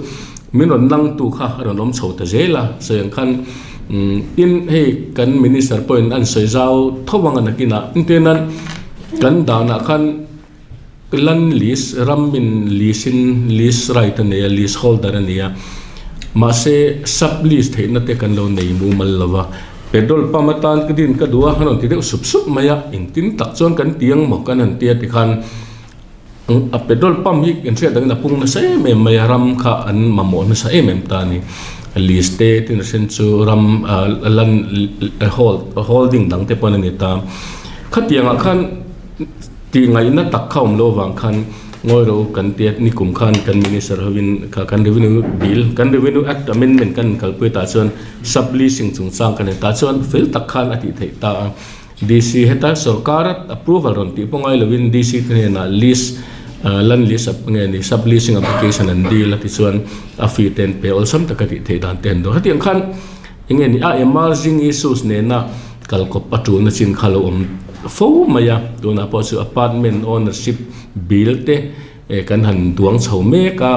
min rawn nangtu kha a rawn awm chho ta zel a, sawi ang khan tin hei kan minister pawhin an sawi zau tho ang a nakinah entir nan kan danah khan land lease ram in lease in lease right a nei a lease holder a ni a mahse sub lease theihna te kan lo nei mumal lo va petrol pump atan ka din ka duh a a rawn ti deuh sup sup mai a engtin tak chuan kan ti ang maw kan han tia tikhan A petrol pump hi kan hriat dangin a pung nasa em em mai a, ram kha an mamawh nasa em em ta a ni. Lease te tin a then chu ram land holding dang te pawn a ni ta. Khatiangah khan tih ngaihna tak kha awm loh avang khan ngawi ro kan tia nikum khan kan minister hovin kha kan revenue bill kan revenue act amendment kan kalpui tah chuan sub leasing chungchang kan en tah chuan fel tak khan a tih theih ta a. DC heta sorkar approval rawn tih pawh ngai lovin DC te hnenah lease land lease nge ni sub leasing application an deal a tichuan a fee te an pe awlsam taka tih theih dan te an dawn. Hetiang khan eng nge ni a emerging issues nena kalkawp a tulna chin kha lo awm fo mai a, tunah pawh chu apartment ownership bill te kan han duang chho mek a,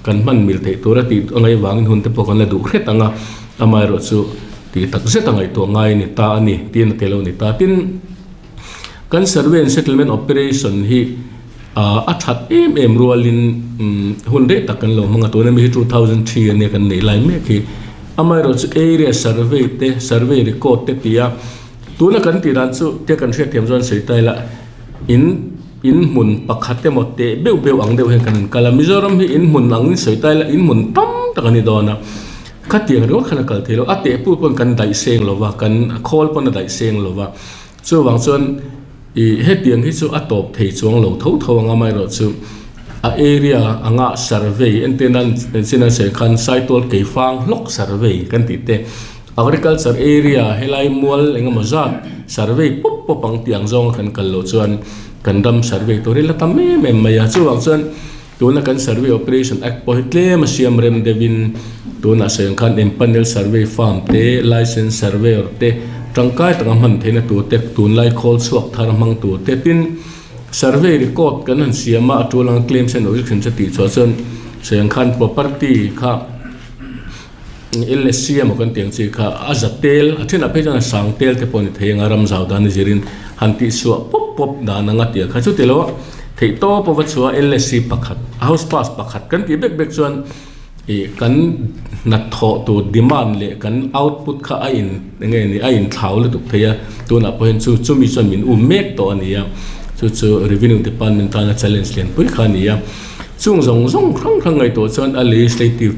kan hman mil theih tur a tih a ngaih avangin hun te pawh kan la duh hret ang a, amaherawhchu tih tak zet a ngaihtuah ngai a ni ta a ni tiin a tel a ni ta. Tin, kan survey and settlement operation hi a that em em rualin hun rei tak kan lo hmang a, tuna mi hi 2003 a nia kan neih lai mek hi, amaherawhchu area survey te survey record te tia tuna kan tih dan chu tia kan hriatthiam chuan sawi ta ila in. In hmun pakhat emaw teh beuh beuh ang deuh hian kan han kal a, Mizoram hi in hmun angin sawi ta ila in hmun tam tak a ni dawn a, khatiang ringawt khan a kal thei lo, a teh pur pawn kan daih seng lo va, kan khawl pawn a daih seng lo va, chuvang chuan ih hetiang hi chu a tawp thei chuang lo tho tho ang amaherawhchu a area anga survey entir nan chin an sawi khan Saitual Keifang hlawk survey kan tih te Agriculture area helai mual engemaw zat survey pawp pawp ang tih ang zawnga kan kal loh chuan kan ram survey tur hi la tam em em mai a. Chuvang chuan tuna kan Survey Operation Act pawh hi tlem a siam rem deuhin tunah sawi ang khan empanel survey farm te, licence surveyor te tangkai taka hman theihna tur te, tunlai khawl chhuak thar hmang tur te tin. Survey record kan han siam a, a tul anga claims and objections a tih chhuah chuan sawi ang khan property kha LSC emaw kan tih ang chi kha a za tel a thenah phei chuan a sang tel te pawh a ni thei ang a, ram zau dan a zirin han tih chhuah pawp pawp dan anga tih ang kha chuti lo a theih tawp a va chhuah a LSC pakhat house pass pakhat kan tih bek bek chuan Ih kan hnathawh tur demand leh kan output kha a in eng nge ni a inthlau lutuk thei a, tunah pawh hian chu chumi chuan min um mek tawh a ni a, chu chu revenue department tana challenge lianpui kha a ni a. Chung zawng zawng hrang hrang ngaihtuah chuan a legislative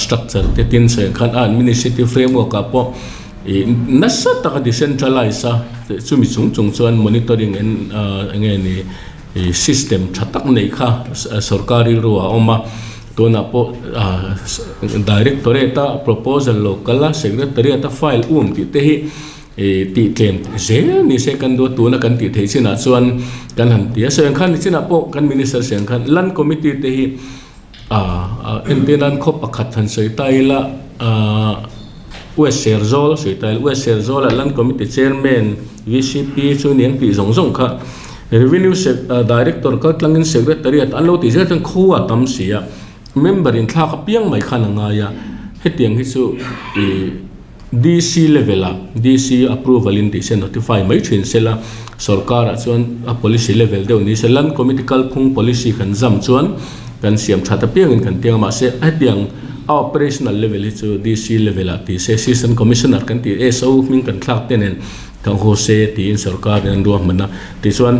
structure te tin sawi ang khan a administrative framework ah pawh ih nasa taka decentralize a chumi chung chung chuan monitoring and eng nge ni ih system tha tak neih kha sorkar rilru ah a awm a. Tunah pawh Directorate a proposal lo kal a, Secretariat a file um tih te hi tih tlem zel ni se kan duh a, tuna kan tih theih chinah chuan kan han ti a. Sawi ang khan ni chinah pawh kan Minister sawi ang khan Land Committee te hi entir nan khaw pakhat han sawi ta ila West Serzawl sawi ta ila West Serzawlah Land Committee Chairman VCP chu ni ang tih zawng zawng kha Revenue Director kal tlangin Secretariat an lo tih zel chuan khua a tam si a, member in thlak apiang mai khan a ngai a, hetiang hi chu ih DC level ah DC approval in tih se notify mai thin se la, sorkar ah chuan a policy level deuh ni se Land Committee kalphung policy kan zam chuan kan siam that apiangin kan tiang a mahse hetiang a operational level hi chu DC level ah tih se Assistant Commissioner kan tih SO hming kan thlak te nen Ka haw se tiin sorkar in an ruahman a, tichuan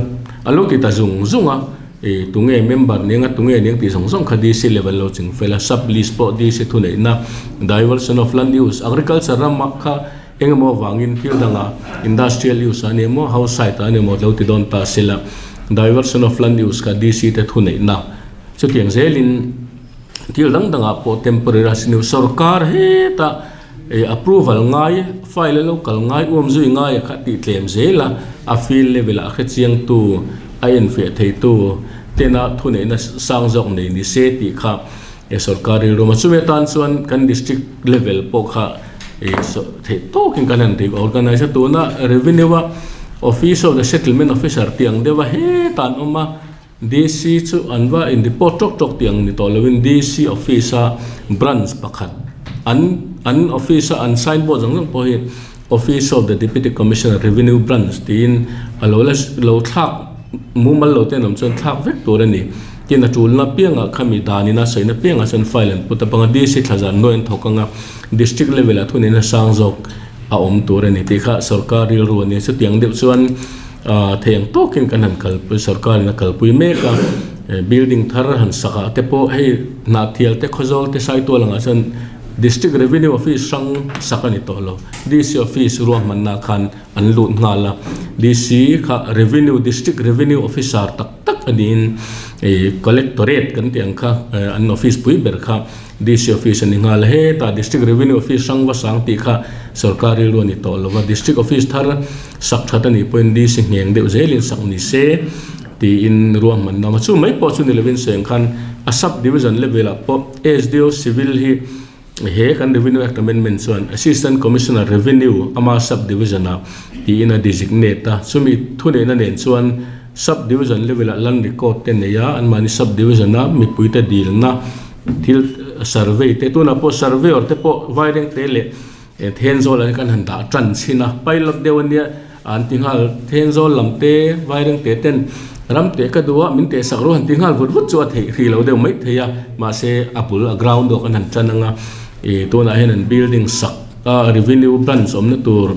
a lo ti ta zung zung a, ih tunge member ning a tunge ning tih zawng zawng kha DC level lo ching fel a, sub list pawh DC thuneihna, diversion of land use, agriculture ramah kha engemaw avangin thil dangah industrial use ah a ni emaw house site ah a ni emaw lo ti dawn ta se la, diversion of land use kha DC te thuneihna chutiang zelin thil dang dangah pawh temporary a sorkar hetah. Ih approval ngai, file a lo kal ngai, uam zui ngai a kha tih tlem zel a, a field level ah hre chiang tu, a enfiah thei tu tena thuneihna sang zawk nei ni se tih kha eh sorkar rilru a. Chumi atan chuan kan district level pawh kha ih theih tawkin kan han reorganize a, tuna revenue a office of the settlement officer tih ang deuh a hetah an awm a. DC chu an va in report tawk tawk tih ang ni tawh lovin DC office a branch pakhat an an office a an sign board zawng zawng pawh hi office of the deputy commissioner revenue branch tiin a lo la lo thlak mumal lo te an awm chuan thlak vek tur a ni. Tin a tulna piangah khami danin a sawina piangah chuan file an put a panga DC thla zan nuai an thawk anga district level ah thuneihna sang zawk a awm tur a ni tih kha sorkar rilru a ni. Chutiang deuh chuan Ahh thei ang tawkin kan han kalpui sorkarin a kalpui mek a, building thar han sak ah te pawh hei Hnahthial te Khawzawl te Saitual angah chuan District Revenue Office hrang sak a ni tawh lo, DC Office ruahmanna khan an lut nghal a, DC kha Revenue District Revenue Officer tak tak a niin ih Collectorate kan tih ang kha an office pui ber kha DC office a ni nghal a, hetah District Revenue Office hrang va sang tih kha sorkar rilru a ni tawh lo va, District Office thar sak that a nih pawhin DC ngheng deuh zelin sak ni se tiin ruahmanna a awm a, chu mai pawh chu ni lovin sawi ang khan a Sub Division level ah pawh SDO Civil hi he kan Revenue Act Amendment chuan Assistant Commissioner Revenue ama Sub Division ah tiin a designate a, chumi thuneihna nen chuan Sub Division level ah land record te nei a, anmahni Sub Division a mipuite dilna Thil survey te tunah pawh surveyor te pawh vairengte leh Thenzawl ah hian kan han dah tan chhin a, pilot deuh ania an ti nghal Thenzawl lam te vairengte ten ram teh ka duh a min teh sak ru han ti nghal vut vut chu a theih hrih lo deuh mai thei a, mahse a bul a ground dawh kan han tan anga ih tunah hian an building sak a revenue branch awmna tur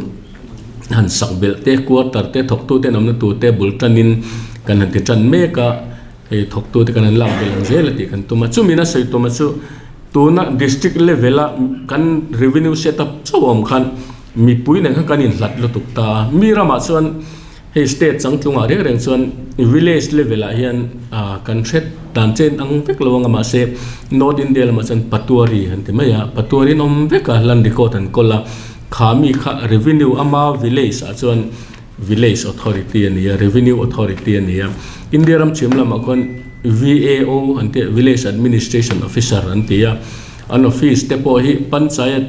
han sak belh te quarter te thawktu ten awmna tur te bul tanin kan han ti tan mek a. Hei thawktute kan an lak belh ang zel a tih kan tum a, chumi na sawi tum a chu tuna district level a kan revenue set up chauh awm khan mipui nen khan kan inhlat lutuk ta a, mi ramah chuan hei state changtlungah reng reng chuan village level ah hian ah kan hre dan chen ang vek lo anga mahse north India lamah chuan patuari an ti mai a, patuari an awm vek a land record an kawl a, kha mi kha revenue ama village ah chuan Village Authority a ni a, Revenue Authority a ni a. India ram chhim lamah khuan VAO an ti a, Village Administration Officer an ti a. An office te pawh hi Panchayat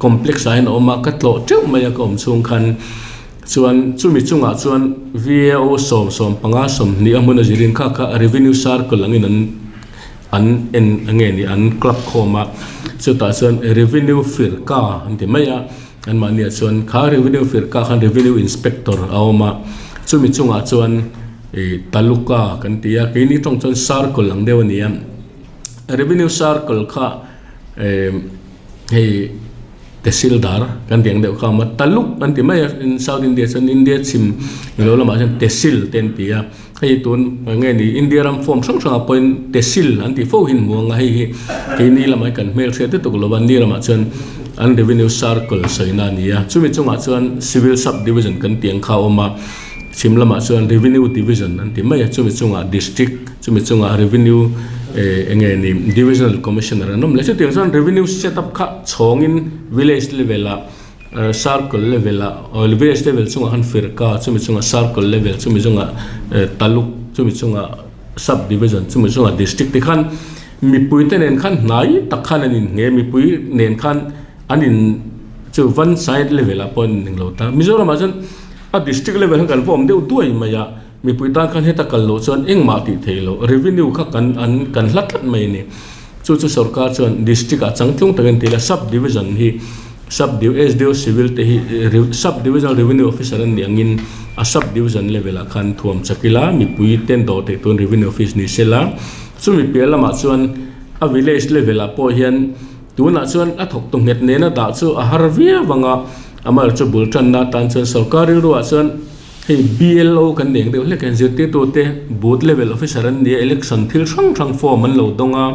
complex ah hian a awm a, ka tlawh teuh mai a ka awm chhung khan. Chuan chumi chungah chuan VAO sawm 15 20 a hmun a zirin kha kha revenue circle angin an an en nge ni an club khawm a chutah chuan revenue firka an ti mai a anmahniah chuan kha revenue firka khan revenue inspector a awm a chumi chungah chuan ih taluka kan ti a keini tawng chuan circle ang deuh a ni a revenue circle kha eh hei. Tehsildar kan tih ang deuh kha a awm a, taluk an ti mai a, South India chuan India chhim lo lamah chuan tehsil te an ti a, hei tun nge ni India ram form hrang hrangah pawhin tehsil an tih fo hi an hmu ang a, hei hi keini lamah hi kan hmelhriat lutuk lo a, ni ramah chuan an revenue circle sawina a ni a, chumi chungah chuan civil sub division kan tih ang kha a awm a, chhim lamah chuan revenue division an ti mai a, chumi chungah district. Chumi chungah revenue eh eng nge ni divisional commissioner an awm leh chutiang chuan revenue set up kha chhawngin village level ah circle level ah village level chungah khan firka chumi chungah circle level chumi chungah taluk chumi chungah sub division chumi chungah district te khan mipui te nen khan hnai tak khan an inhne mipui nen khan an in chu one side level ah pawh an in englo ta Mizoram ah chuan a district level khan kan va awm deuh duai mai a. Mipui tan khan heta kal loh chuan engmah tih theih loh revenue kha kan an kan hla tlat mai a ni. Chu chu sorkar chuan district ah changtlung takin tih ila sub division hi sub SDO civil te hi sub divisional revenue officer an nih angin a sub division level ah khan thuam chak ila mipui ten dawh theih turin revenue office ni sela. Chumi piah lamah chuan a village level ah pawh hian tunah chuan a thawktu nghet nena dah chu a har viau ang a, amaherawhchu bul tanna atan chuan sorkar rilruah chuan Hei BLO kan nei ang deuh hlek hian zirtirtute booth level officer an ni a, election thil hrang hrang form an lo dawng a,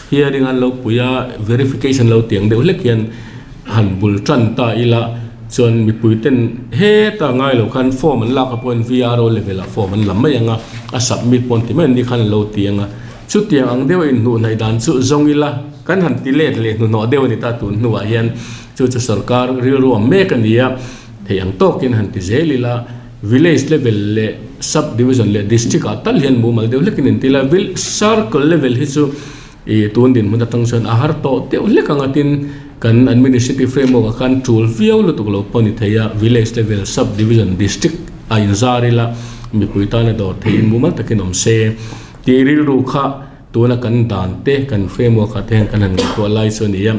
hearing an lo pui a, verification lo ti ang deuh hlek hian han bul tan ta ila chuan mipui ten heta ngai lo khan form an lak a pawhin VRO level ah form an la mai ang a, a submit pawh an ti mai an ni khan an lo ti ang a, chutiang ang deuh a inhnuh hnaih dan chu zawng ila kan han ti let leh hnuhnawh deuh a ni ta tun hnuah hian chu chu sorkar rilru ang mek a ni a. Theih ang tawkin han ti zel ila, village level leh sub division leh district ah tal hian mumal deuh hlekin in ti ila, circle level hi chu ih tun dinhmun atang chuan a har tawh deuh hlek ang a tin kan administrative framework ah khan tul viau lutuk lo pawh a ni thei a, village level, sub division, district ah inzar ila mipui tana dawr theihin mumal takin awm se tih rilru kha tuna kan dan te kan framework ah te hian kan han ngaihtuah lai chu a ni a.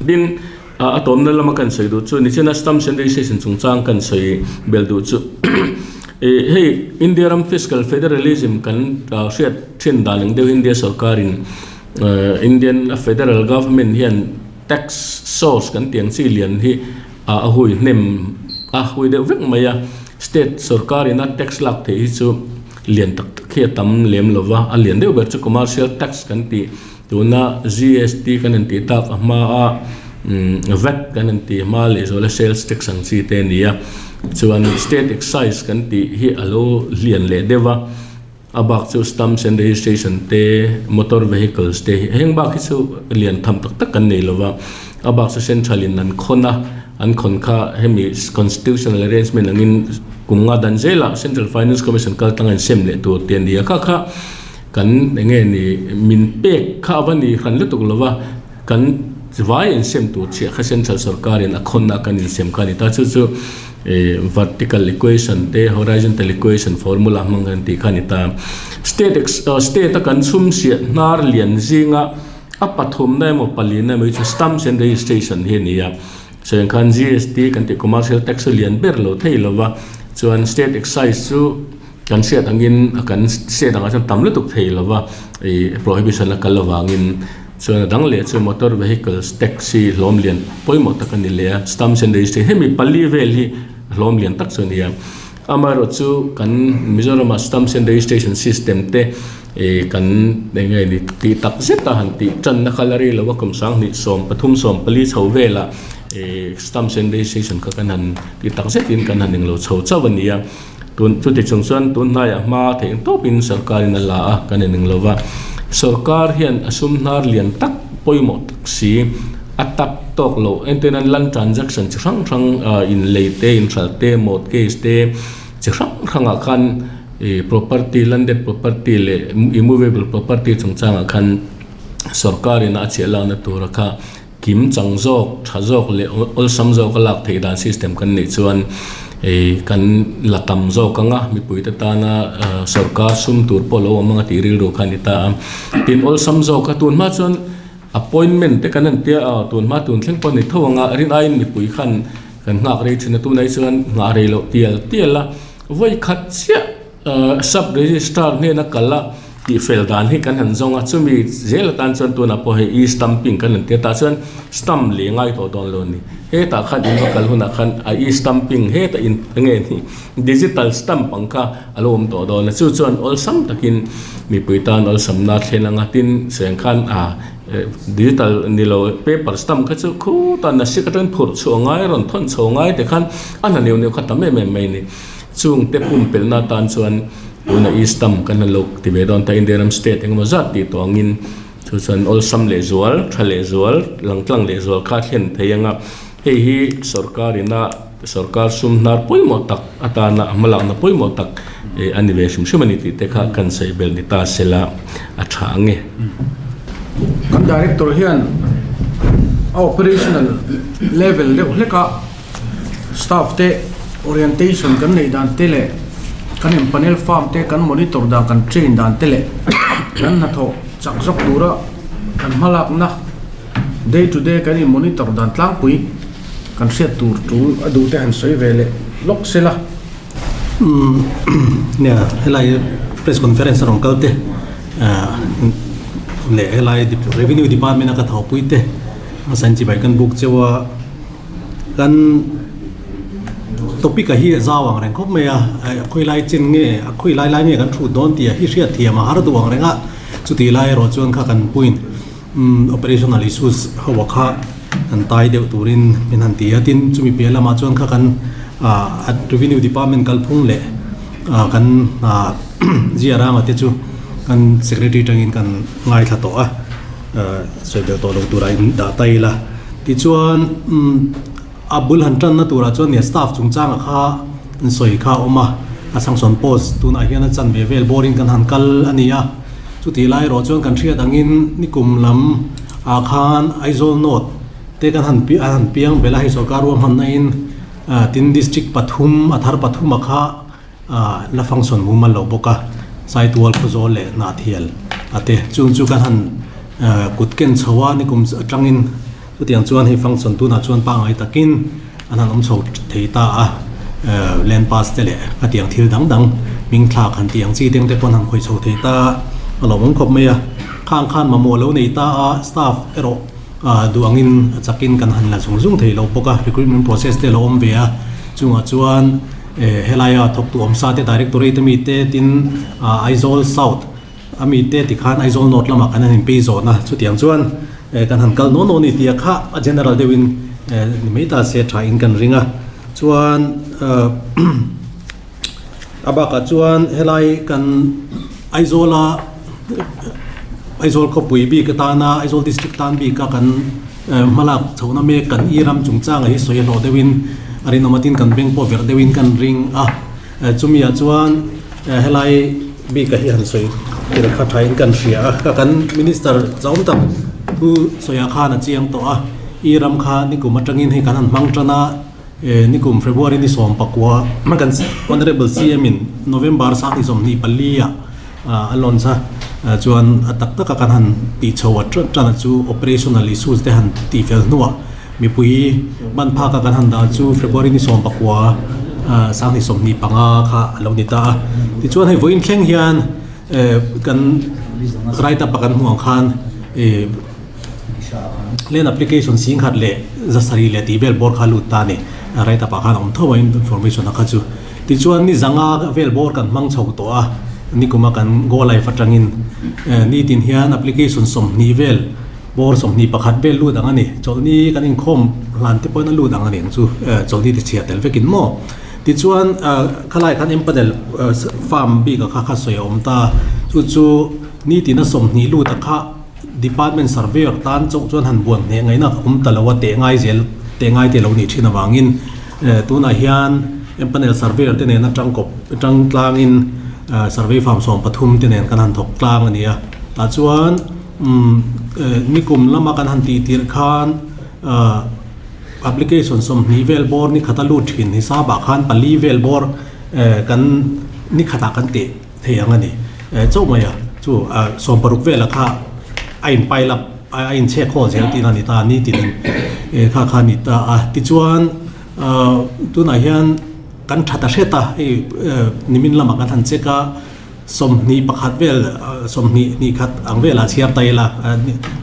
Tin. A tawmna lama kan sawi duh chu nichina stamps and registration chungchang kan sawi belh duh chu ih hei India ram fiscal federalism kan hriat thin dan ang deuh India sorkarin Indian federal government hian tax source kan tih ang chi lian hi a hui hnem a hui deuh vek mai a state sorkarin a tax lak theih hi chu lian tak tak hi a tam lem lova a lian deuh ber chu commercial tax kan tih. Tuna GST kan han tih tak a hma a vat kan han tih hma leh zuala sales tax ang chi te a ni a, chuan state excise kan tih hi a lo lian leh deuh a, a bak chu stamps and registration te motor vehicles te hi heng bak hi chu lian tham tak tak kan nei lo va, a bak chu central in an khawn a, an khawn kha hemi constitutional arrangement angin kum nga dan zelah central finance commission kal tanga insem leh tur te a ni a, kha kha. Kan eng nge ni min pek kha a va ni hran lutuk lo va, kan vai insem tur chiah kha central sorkarin a khawnna kan insem kha a ni ta. Chu chu vertical equation te horizontal equation formula hmang kan tih kha a ni ta. State state a kan chhum siah hnar lian zinga a pathumna emaw palina emaw hi chu stamps and registration hi a ni a. Sawiang khan GST kan tih commercial tax chu lian ber lo thei lo va, chuan state excise chu Kan hriat angin a kan hriat angah chuan tam lutuk thei lo va, ih prohibition a kal avangin chuan a dang leh chu motor vehicles tax hi hlawm lian pawimawh tak a ni leh a, stamps and registry hemi pali vel hi hlawm lian tak chu a ni a. Amaherawh chu kan Mizoramah stamps and registration system te ih kan eng nge ni tih tak zet a han tih tanna kha la rei lo a kum 20 13 14 chho velah ih stamps and registration kha kan han tih tak zetin kan han englo chho chauh a ni a. Tun chuti chung chuan tun hnaiah hma theih tawpin sorkarin a la a, kan ineng lo va. Sorkar hian a sum hnar lian tak pawimawh tak si a tap tawk loh entir nan land transaction chi hrang hrang inlei te, inhralh te, mortgage te chi hrang hrangah khan ih property landed property leh immovable property chungchangah khan sorkarin a chhiah lakna tura kha Kim chang zawk, tha zawk leh awlsam zawk a lak theih dan system kan neih chuan Kan la tam zawk ang a, mipuite tana sorkar sum tur pawh lo awm ang a tih rilru kha a ni ta a. Tin, awlsam zawk a, tunhma chuan appointment te kan han tia a, tunhma tun thleng pawh a ni tho ang a, rin aiin mipui khan kan nghak rei thin a, tunah hi chuan nghah rei loh tial tial a, vawi khat chiah Sub Registrar hnena kal a tihfel dan hi kan han zawng a, chumi zel atan chuan tunah pawh hei e-stamping kan han ti a, tah chuan stamp leh ngai tawh dawn lo a ni. Hetah khan in va kal hunah khan a e-stamping hetah in enge ni digital stamp ang kha a lo awm tawh dawn a, chu chuan awlsam takin mipui tan awlsamna thlen anga tin seng khan a digital ni lo paper stamp kha chu khutah nasik atangin phurh chhuah ngai rawn thawn chho ngai te khan a hna neuh neuh kha tam em em mai a ni. Chungte pumpelhna atan chuan tuna East Tam kan han lo ti ve dawn ta, India ram state engemaw zat tih tawh angin chu chuan awlsam leh zual, tha leh zual, langtlang leh zual kha a thlen thei ang a. Hei hi sorkar ina sorkar sum hnar pawimawh tak atana a hmalakna pawimawh tak a ni ve hrim hrim a ni tih te kha kan sawi belh ni ta sela a tha ang e. Kan director hian a operational level deuh hlek a. Staff te orientation kan neih dan te leh kan empanel farm te kan monitor dan kan train dan te leh kan hnathawh chak zawk tura kan hmalakna day to day kan in monitor dan tlangpui kan hriat tur tul a duh te han sawi ve leh lawk sela. Nia helai press conference a rawn kal te leh helai revenue department a ka thawhpui te a sign chibai kan buk cheu a. Kan topic a hi a zau ang reng khawp mai a, a khawi lai chin nge a khawi lai lai nge kan thut dawn tih a hi hriat thiam a har duh ang reng a, chutih lai erawh chuan kha kan puiin operational issues ho a kha an tai deuh turin min han ti a, tin chumi piah lamah chuan kha kan revenue department kalphung leh kan zia ranga te chu kan secretary tangin kan ngaithla tawh a. Sawi belh tawh lo turah in dah ta ila. Tichuan a bul han tanna turah chuan nia staff chungchanga kha an sawi kha a awm a, a sanction post tunah hian a chanve vel bawrin kan han kal a ni a. Chutih lai erawh chuan kan hriat angin nikum lam ah khan Aizawl North te kan han a han piang belh a, hei sorkar ruahmanna in tin district pathum a thar pathum a kha la function mumal lo bawk a, Saitual Khawzawl leh Hnahthial a te chung chu kan han kut ken chho a nikum atangin chutiang chuan hei function tunah chuan pangngai takin an han awm chho thei ta a, land pass te leh khatiang thil dang dang hming thlak han tih ang chi teng te pawn han khawih chho thei ta a lawmawm khawp mai a, khang khan mamawh lo nei ta a staff erawh duh angin a chakin kan han la zung zung thei lo bawk a, recruitment process te a lo awm ve a chungah chuan. Helaia thawktu awmsa te Directorate ami te tin Aizawl South ami te tikhan Aizawl North lamah kan han inpei zawn a, chutiang chuan kan han kal nawn nawn a ni tih a kha a general deuhin ni mai ta se tha in kan ring a. Chuan a bakah chuan helai kan Aizawla Aizawl khawpui bik atana Aizawl District tan bika kan Hmalak chhohna mek kan i ram chungchanga hi sawi hlawh deuhin a rinawm a, tin kan beng pawh verh deuhin kan ring a. Chumi ah chuan helai bika hi han sawi tel kha thain kan hria a, ka kan Minister zauhawm tak thu sawiah khan a chiang tawh a, i ram kha nikum atangin hei kan han hmang tan a, nikum February ni 19 kan Honourable CM in November 24 ah A launch a, chuan a tak taka kan han tih chho a tan a chu operational issues te han tih fel hnuah mipui ban phak a kan han dah chu February ni 19 2025 kha a lo ni ta a. Tichuan hei vawiin thleng hian kan write up a kan hmuh ang khan land application 10,000 leh 700 leh tih vel bawr kha lut ta a ni. Write up ah khan a awm tho a information a kha chu. Tichuan ni zanga vel bawr kan hmang chho tawh a, nikuma kan go live atangin nitin hian application 20 vel bawr 21 vel lut ang a ni. Chawlhni kan inkhawm hlan te pawhin a lut ang a ni ang chu, chawlhni ti chhia tel vekin maw. Tichuan khalai khan empanel farm bik a kha kha sawi a awm ta, chu chu nitina 20 lut a kha department surveyor tan chauh chuan han buan hneh ngaihna awm ta lo a, teh ngai zel teh ngai te lo nih thin avangin. Tunah hian empanel surveyor te nen atang kawp atang tlangin survey farm 13 te nen kan han thawk tlang a ni a. Tah chuan nikum lama kan han tih tirh khan. Application 20 vel bawr ni khata lut thin hisabah khan pali vel bawr kan ni khatah kan teh thei ang a ni. Chauh mai a, chu 60 vela kha a in pile up a in chhek haw zel tihna a ni ta a ni tinin kha kha a ni ta a. Tichuan tunah hian kan tha ta hret a, hei nimin lamah kan han check a. 21 vel, 20 hnih khat ang velah chhiar ta ila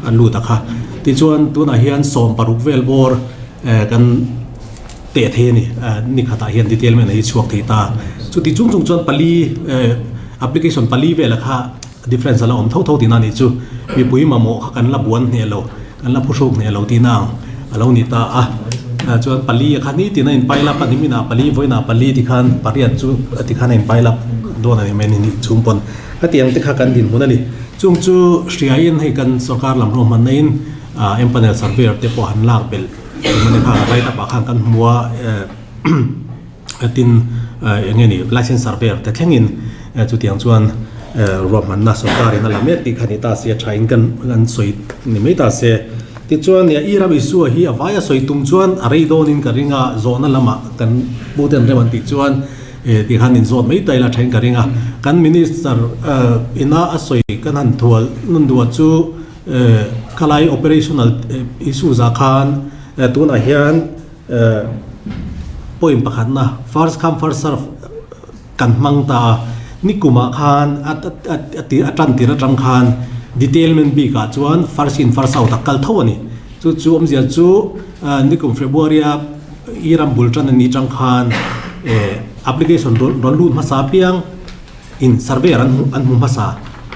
a lut a kha. Tichuan tunah hian 60 vel bawr kan teh thei a ni. Ni khatah hian detailment a hi chhuak thei ta. Chuti chung chung chuan pali application pali vela kha difference a la awm tho tho tihna a nih chu. Mipui mamawh kha kan la buan hneh lo, kan la phuhruk hneh lo tihna ang a lo ni ta a. Chuan pali a kha nitin a inpai lap a, niminah pali, vawiinah pali tikhan pariat chu tikhan a inpai lap dawn a ni mai a ni ni chhung pawn. Hetiang te kha kan dinhmun a ni. Chung chu hriain hei kan sorkar lam ruahmanna in empanel surveyor te pawh han lak belh tum a ni kha write up ah khan kan hmu a tin eng nge ni license surveyor te thlengin chutiang chuan ruahmanna sorkarin a la mek tih kha ni ta se thain kan an sawi ni mai ta se. Tichuan i ram Isua hi a vaia sawi tum chuan a rei dawnin ka ring a, zawhna lamah kan puten rem an tih chuan tih khan inzawt mai ta ila thain ka ring a. Kan minister ina a sawi kan han thual nun duah chu khalai operational issues ah khan tunah hian Point pakhatna, first come first serve kan hmang ta a, nikumah khan a tan tir atang khan detailment bikah chuan first in first out a kal tho a ni. Chu chu awmzia chu nikum February a i ram bul tan a nih tang khan application rawn lut hmasa apiang in surveyor an an hmu hmasa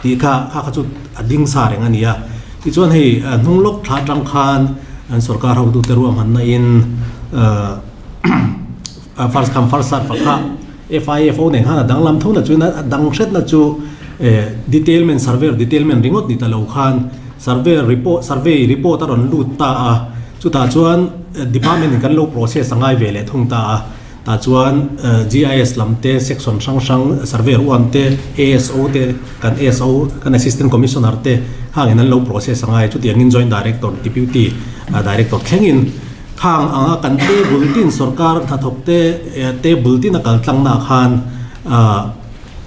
tih kha kha kha chu a ding sa reng a ni a. Tichuan hei hnung lawk thla atang khan an sorkar hotute ruahmanna in first come first serve a kha FIFO nen khan a danglam tho na chuan a dang hretna chu detailment surveyor detailment ringawt ni ta lo khan surveyor report survey report a rawn lut ta a chutah chuan department in kan lo process a ngai ve leh thung ta a. Tah chuan GIS lam te, section hrang hrang, survey ruam te, ASO te, kan ASO, kan Assistant Commissioner te khangin an lo process a ngai. Chutiangin Joint Director, Deputy Director thlengin khang anga kan table tin sorkar hnathawk te table tin a kal tlangnaah khan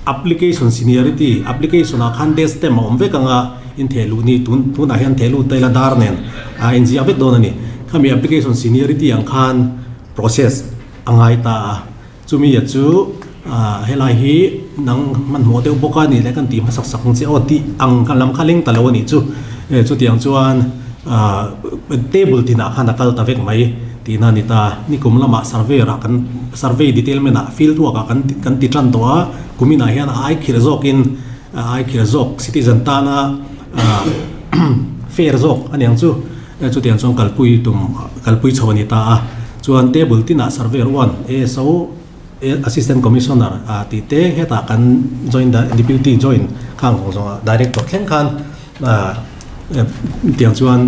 application seniority, application ah khan date stamp a awm vek anga in theh luh ni tun tunah hian theh lut ta ila dar nen a inziak vek dawn a ni. Khami application seniority ang khan. Process a ngai ta a, chumi a chu helai hi nang hmanhmawh deuh bawk a nih leh kan tih hmasak sak ang che aw tih ang ka lam kha leng ta lo a nih chu. Chutiang chuan table tinah khan a kal ta vek mai tihna a ni ta. Nikum lamah survey ah kan survey detailment ah field work ah kan kan ti tan tawh a, kuminah hian a ai khirh zawkin a ai khirh zawk citizen tana fair zawk a niang chu. Chutiang chuan kalpui tum kalpui chho a ni ta a, chuan table tinah surveyor one ASO Assistant Commissioner a tih te hetah kan joint Deputy joint khang zawng zawng ah Director thleng khan tiang chuan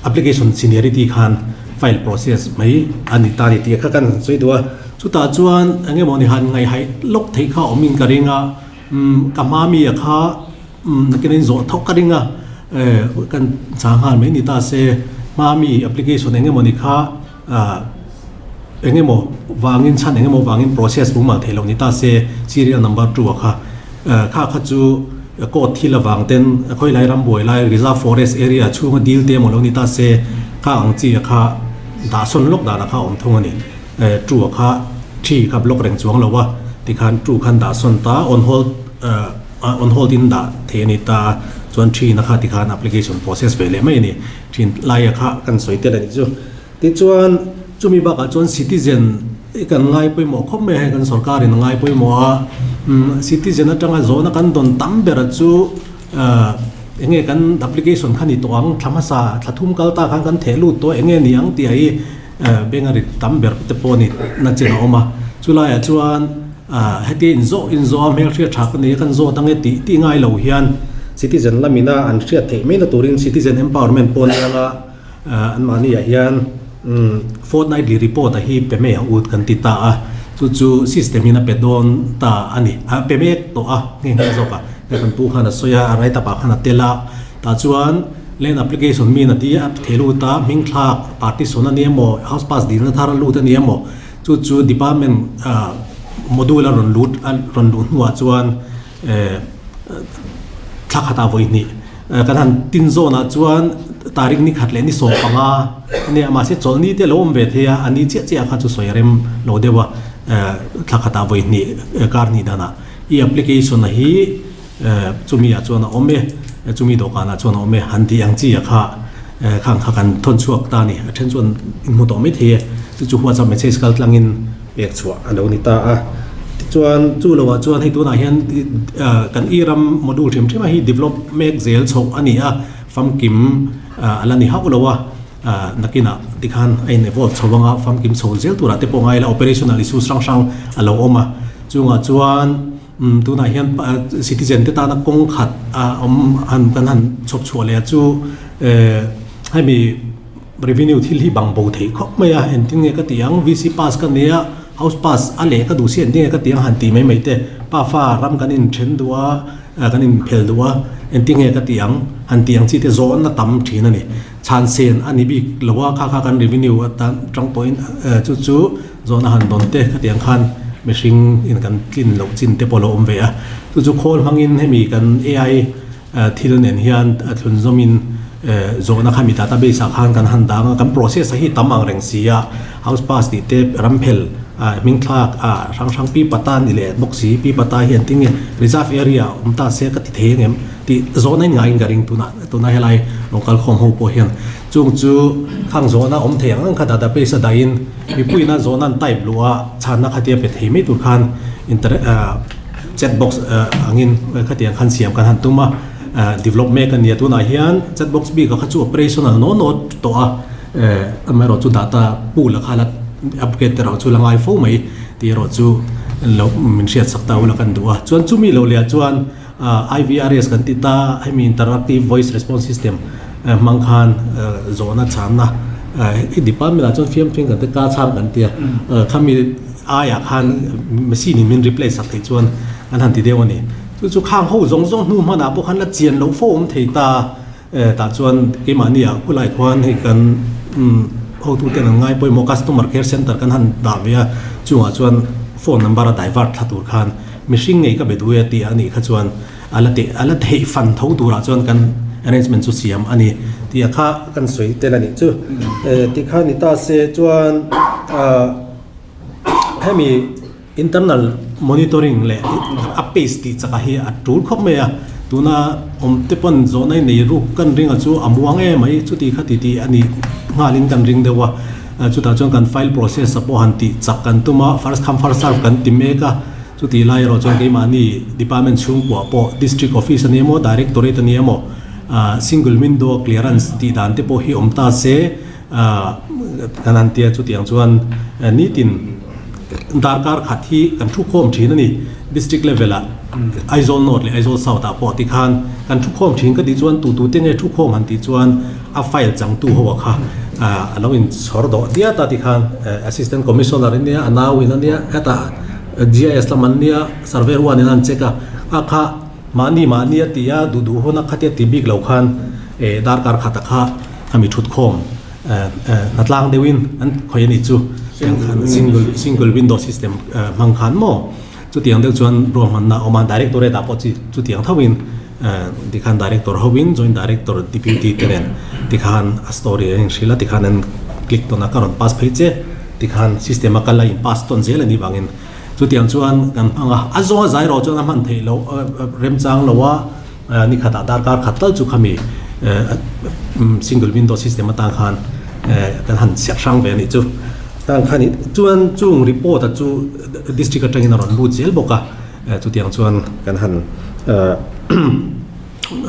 application seniority khan file process mai a ni ta a ni tih kha kan han sawi duh a, chutah chuan eng emaw ni han ngaihhaih lawk theih kha awm in ka ring a, ka hma mi a kha. Nakin a inzawh thawk ka ring a, kan chang nghal mai ni ta se, hma mi application eng emaw ni kha eng emaw vangin chhan eng emaw vangin process mumal theih loh ni ta se, serial number 2 a kha kha kha chu court thil avang ten khawilai ram buai lai reserve forest area chhunga dil te emaw lo ni ta se kha ang chi a kha dah sawn lawk dan a kha awm thung a ni. 2 a kha 3 kha block reng chuang lo a tikhan 2 khan dah sawn ta on hold. On hold in dah thei a ni ta a, chuan thin a kha tikhan application process ve leh mai a ni. Thin laia kha kan sawi tel a nih chu. Tichuan chumi bakah chuan citizen i kan ngai pawimawh khawp mai a, hei kan sorkarin a ngai pawimawh a, citizen atanga zawhna kan dawn tam ber chu eng nge kan application kha ni tawh ang, thla hmasa thla thum kal ta khan kan theh lut tawh eng nge ni ang tih hi beng a rit tam ber te pawh ni na chin a awm a. Chulaiah chuan. Hetia inzawh inzawh a hmelhriat tha ka nei a, kan zawt ang e tih tih ngai lo hian citizen lamina an hriat theih mai na turin citizen empowerment pawh nia nga anmahniah hian fortnightly report a hi pe mai ang ut kan ti ta a, chu chu system in a pe dawn ta a ni, a pe mek tawh a nghe nghe zawk a, hei kan pu khan a sawi a, a write up ah khan a tel a, tah chuan. Land application mi na ti a thei lut a, hming thlak partition a ni emaw, house pass dilna thar a lut a ni emaw, chu chu department module a rawn lut a rawn luh hnuah chuan thla khatah vawi hnih kan han tin zawnah chuan tarik ni khat leh ni 15 a nia mahse chawlhni te a lo awm ve thei a, a ni chiah chiah kha chu sawi a rem lo deuh a, thla khatah vawi hnih kar hnih danah i application a hi Chumi ah chuan a awm e, chumi dawhkan ah chuan a awm e, han tih ang chi a kha khang kha kan thawn chhuak ta a ni. A then chuan in hmu tawh mai thei e, chu chu WhatsApp message kal tlangin pek chhuah a lo ni ta a. Tichuan chu lo ah chuan hei tunah hian kan e ram module hrim hrim a hi develop mek zel chhoh a ni a, famkim a la ni hauh lo a, nakinah tikhan a in evolve chho anga famkim chho zel turah te pawh ngai ila operational issues hrang hrang a lo awm a, chungah chuan Umm tunah hian citizen te tana kawng khat a awm han kan han chhawp chhuah leh a chu eh hemi revenue thil hi bang bo theih khawp mai a engtin nge ka tih ang VC pass ka nei a house pass a leh ka duh si engtin nge ka tih ang han tih mai mai te pafa ram kan in then duh a kan in phel duh a engtin nge ka tih ang han tih ang chi te zawn a tam thin a ni chhan sen a ni bik lo a kha kha kan revenue atan tang pawhin chu chu. Zawhna han dawn te khatiang khan mihring in kan tlin loh chin te pawh lo awm ve a. Chu chu khawl hmangin hemi kan AI thil nen hian a thlun zawmin zawhna kha mi database ah khan kan han dang a, kan process a hi tam ang reng si a, house pass tih te ram phel hming thlak hrang hrang pi pata ni leh bawk si, pi pata hi an tinge reserve area awm ta se ka ti thei ang em tih zawhna in ngaiin ka ring tunah tuna helai rawn kal khawm ho pawh hian chung chu khang zawhna awm thei ang ang kha database a dahin Mipuiina zawhna an type luh a, chhanna khatia pe thei mai tur khan inter chat box angin khatiang khan siam kan han tum a, develop mek a nia. Tunah hian chat box bik a kha chu operational naw naw tawh a, amaherawh chu data pool a kha la upgrade te erawh chu la ngai fo mai tih erawh chu lo min hriat sak ta ula kan duh a. Chuan chumi lo leh ah chuan IVRS kan ti ta, hemi interactive voice response system hmang khan zawhna chhanna i department ah chuan fiamtling kan ti ka chhang kan tia khami aiah khan machine in min replace sak theih chuan an han ti deuh a ni. Chu chu khang ho zawng zawng hnu hmanah pawh khan la chian loh fo awm thei ta tah chuan keimahni ah khulai khuan hei kan hotute an ngai pawimawh customer care center kan han dah ve a chungah chuan phone number a divert thla tur khan mihring ngei ka be duh e tih a nih kha chuan A la teh a la theih fan tho turah chuan kan arrangement chu siam a ni tih a kha kan sawi tel a nih chu. Tih kha ni ta se chuan hemi internal monitoring leh a pace tih chakah hi a tul khawp mai a, tuna awm te pawn zawhna i nei ruk kan ring a chu a muang em mai chuti kha ti tih a nih nghalin kan ring deuh a, chutah chuan kan file process a pawh han tih chak kan tum a, first come first serve kan ti mek a. Chutih lai erawh chuan keimahni department chhungkua pawh District Office a ni emaw, Directorate a ni emaw, Single Window Clearance tih dan te pawh hi awm ta se kan han tia chutiang chuan nitin darkar khat hi kan thu khawm thin a ni. District level ah Aizawl North leh Aizawl South ah pawh tikhan kan thu khawm thin ka tih chuan tu tu te nge thu khawm han tih chuan a file changtu ho ah kha a lo inchhawr dawh diat a tikhan Assistant Commissioner a nia, a nau in a nia hetah GIS lam an nia, survey ruan in an check a, a kha mahni mahni a ti a, duh duh hun a khatia ti bik lo khan eh darkar khat a kha khami thut khawm eh hnatlang deuh in an khawih a nih chu tiang khan single single window system hmang khan maw chutiang deuh chuan ruahmanna a awm a, directorate ah pawh chi chutiang tho in eh tikhan director ho in joint director deputy te nen tikhan a story a inhrilh a tikhan an click tawn a ka rawn pass phei che. Tikhan system a kal a in pass tawn zel a nih vangin chutiang chuan kan hmang a, a zawnga zai rawh chuan a hman theih loh remchang lo a, ni khatah darkar khat tal chu khami single window system atang khan kan han chhiat hrang ve a nih chu. Tang khan chuan chung report a chu district atangin a rawn lut zel bawk a, chutiang chuan kan han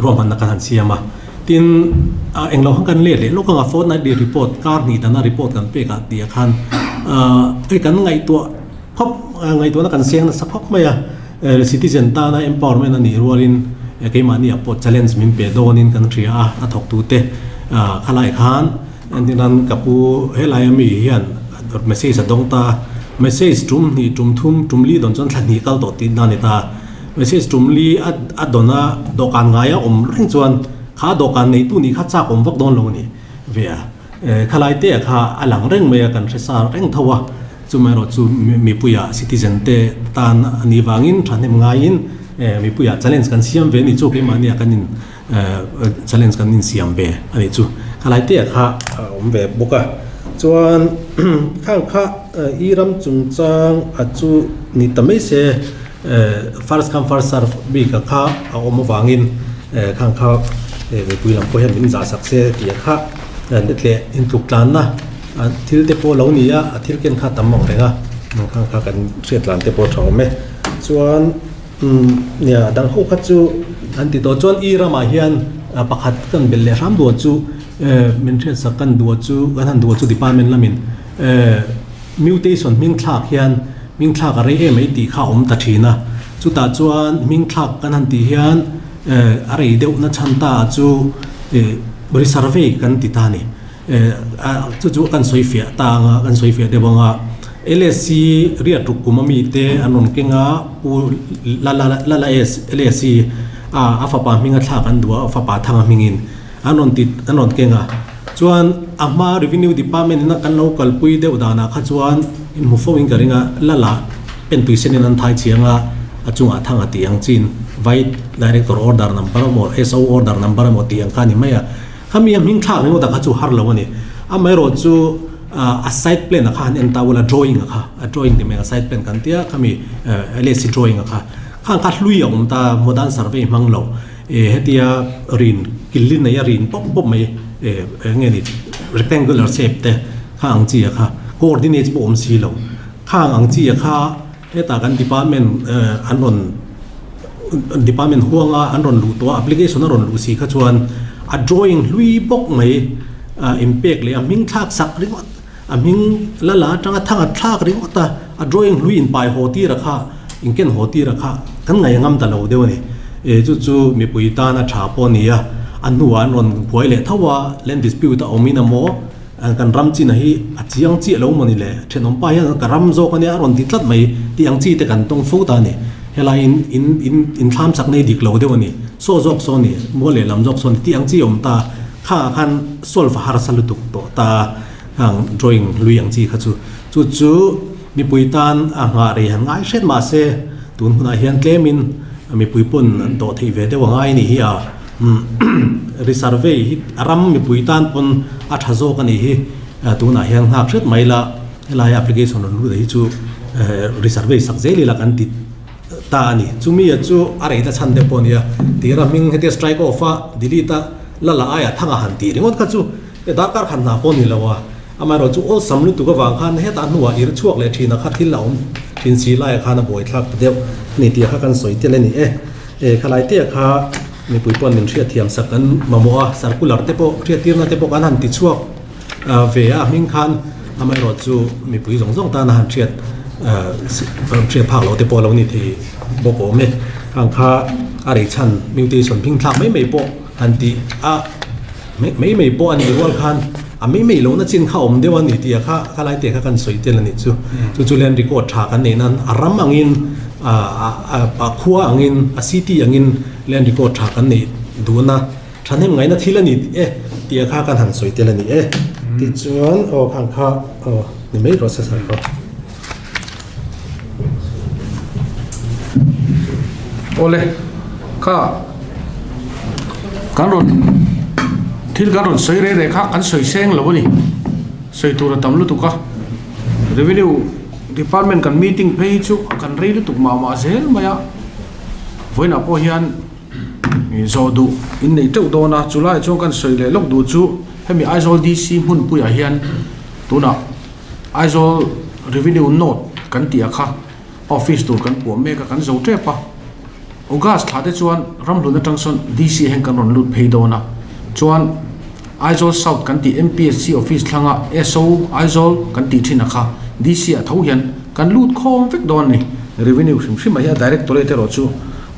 Ruahmanna kan han siam a, tin englo khan kan let leh lawk anga fortnightly report kar hnih dana report kan pek ah tih ah khan hei kan ngaihtuah khawp ngaihtuahna kan seng nasa khawp mai a, citizen tana empowerment a nih rualin keimahni ah pawh challenge min pe dawnin kan hria a, a thawktute khalai khan entirnan ka pu helai ami hian message a dawng ta, message tum hnih tum thum tum li dawn chuan thla hnih kal tawh tihna a ni ta. Message tum li a dawn a, dawhkan ngaia awm reng chuan Kha dawhkan neitu nih kha chak awm vak dawn lo a ni ve a. Khalai te kha a lang reng mai a, kan hre sa reng tho a. Chumaherawh chu mipuia citizen te tan a nih vangin thahnem ngaiin mipuia challenge kan siam ve a nih chu keimahnia kan in challenge kan insiam ve a nih chu. Khalai te kha a awm ve bawk a. Chuan khang kha i ram chungchang a chu ni ta mai se first come first serve bik a kha a awm avangin khang kha mipui lam pawh hian min zah sak se tih a kha leh intluk tlanna thil te pawh lo ni a, a thil ken kha tam ang reng a, khang kha kan hriat tlan te pawh a tha awm e. Chuan nia dang ho kha chu an ti tawh chuan i ramah hian pakhat kan belh leh hram duh chu min hriat sak kan duh chu kan han duh chu department lamin mutation hming thlak hian hming thlak a rei em mai tih kha a awm ta thin a, chutah chuan hming thlak kan han tih hian a rei deuh na chhan ta chu resurvey kan ti ta a ni. Chu chu kan sawi fiah ta ang a, kan sawi fiah deuh ang a. LSC riat ruk kum ami te an rawn keng a, Pu Lala LSC a a fapa hminga thlak an duh a, a fapa thanga hmingin an rawn ti an rawn keng a. Chuan a hma Revenue Department ina kan lo kalpui deuh danah kha chuan inhmu fo in ka ring a, Lala pentui senin an thai chiang a, a chungah thanga tih ang chin Vai Director Order Number emaw SO Order Number emaw tih ang kha a ni mai a. Khami a hming thlak ringawt ah kha chu har lo a ni. Amaherawh chu a site plan ah kha han en ta ula drawing ah kha, a drawing ti mai a site plan kan tia khami LAC drawing ah kha, khang kha hlui a awm ta modern survey hmang lo hetia rin killi nei a rin pawp pawp mai eng nge ni rectangular shape te kha ang chi ah kha coordinates pawh awm si lo. Khang ang chi ah kha Hetah kan department an rawn department huanga an rawn luh tawh a, application a rawn luh si kha chuan a drawing hlui bawk mai inpek leh a hming thlak sak ringawt, a hming la la atanga thanga thlak ringawt a, a drawing hlui inpai haw tir a kha, inken haw tir a kha kan ngaih a ngam ta lo deuh a ni. Chu chu mipui tan a tha pawh a ni a, a hnuah an rawn buai leh tho a, land dispute a awm in emaw, Kan ram china hi a chiang chiah lo maw ni le? Thenawmpa hian ka ram zawk ania a rawn ti tlat mai tih ang chi te kan tawng fo ta a ni. Helai in in in inthlam chak nei dik lo deuh a ni. Saw zawk saw ni, mual lehlam zawk saw ni tih ang chi a awm ta. Kha ah khan solve a harsa lutuk tawh ta hang drawing hlui ang chi kha chu. Chu chu mipui tan a nghah rei han ngai hret mah se tun hunah hian tlemin mipui pawn an tawh theih ve deuh a ngai a ni hi a. Resurvey hi a ram mipui tan pawn a tha zawk a nih hi tunah hian nghak hret mai ila helai application rawn lut hi chu resurvey sak zel ila kan ti ta a ni. Chumi a chu a rei ta chhan deuh pawh a ni a, tira hming hetia strike off a delete a la la aia thanga han tih ringawt kha chu darkar khat hna pawh a ni lo a, amaherawh chu awlsam lutuk avang khan hetah hnuah ir chhuak leh thin a kha thil a awm thin si laiah khan a buaithlak ta deuh a ni tih kha kan sawi tel a ni e. E khalai te kha mipui pawn min hriatthiam sak an mamawh a, circular te pawh hriattirna te pawh kan han ti chhuak ve a hming khan amaherawh chu mipui zawng zawng tana han hriat hriat phak loh te pawh a lo ni thei bawk awm e. Khang kha a rei chhan mutation hming thlak mai mai pawh han tih a mai mai pawh a nih rual khan a mai mai lohna chin kha awm deuh a ni tih a kha khalai te kha kan sawi tel a nih chu. Chu chu land record tha kan neih nan a ram angin a khua angin a city angin land record tha kan neih duhna thahnem ngaihna thil a ni e tih a kha kan han sawi tel a ni e. Tichuan aw khang kha aw ni mai rawh se sir aw. Awle kha kan rawn thil kan rawn sawi rei rei kha kan sawi seng lo a ni sawi tur a tam lutuk a revenue department kan meeting phei hi chu kan rei lutuk mah mah zel mai a vawiinah pawh hian zawh duh in nei teuh dawn a chulaiah chuan kan sawi leh lawk duh chu hemi Aizawl D_C hmunpuiah hian tunah. Aizawl Revenue Note kan tih ah kha office tur kan puah mek a, kan zo tep a. August thla te chuan ramhlun atang sawn DC ah hian kan rawn lut phei dawn a. Chuan Aizawl South kan tih MPSC office thlanga SO Aizawl kan tih thin ah kha DC ah tho hian kan lut khawm vek dawn a ni. Revenue hrim hrim ah hian Directorate erawh chu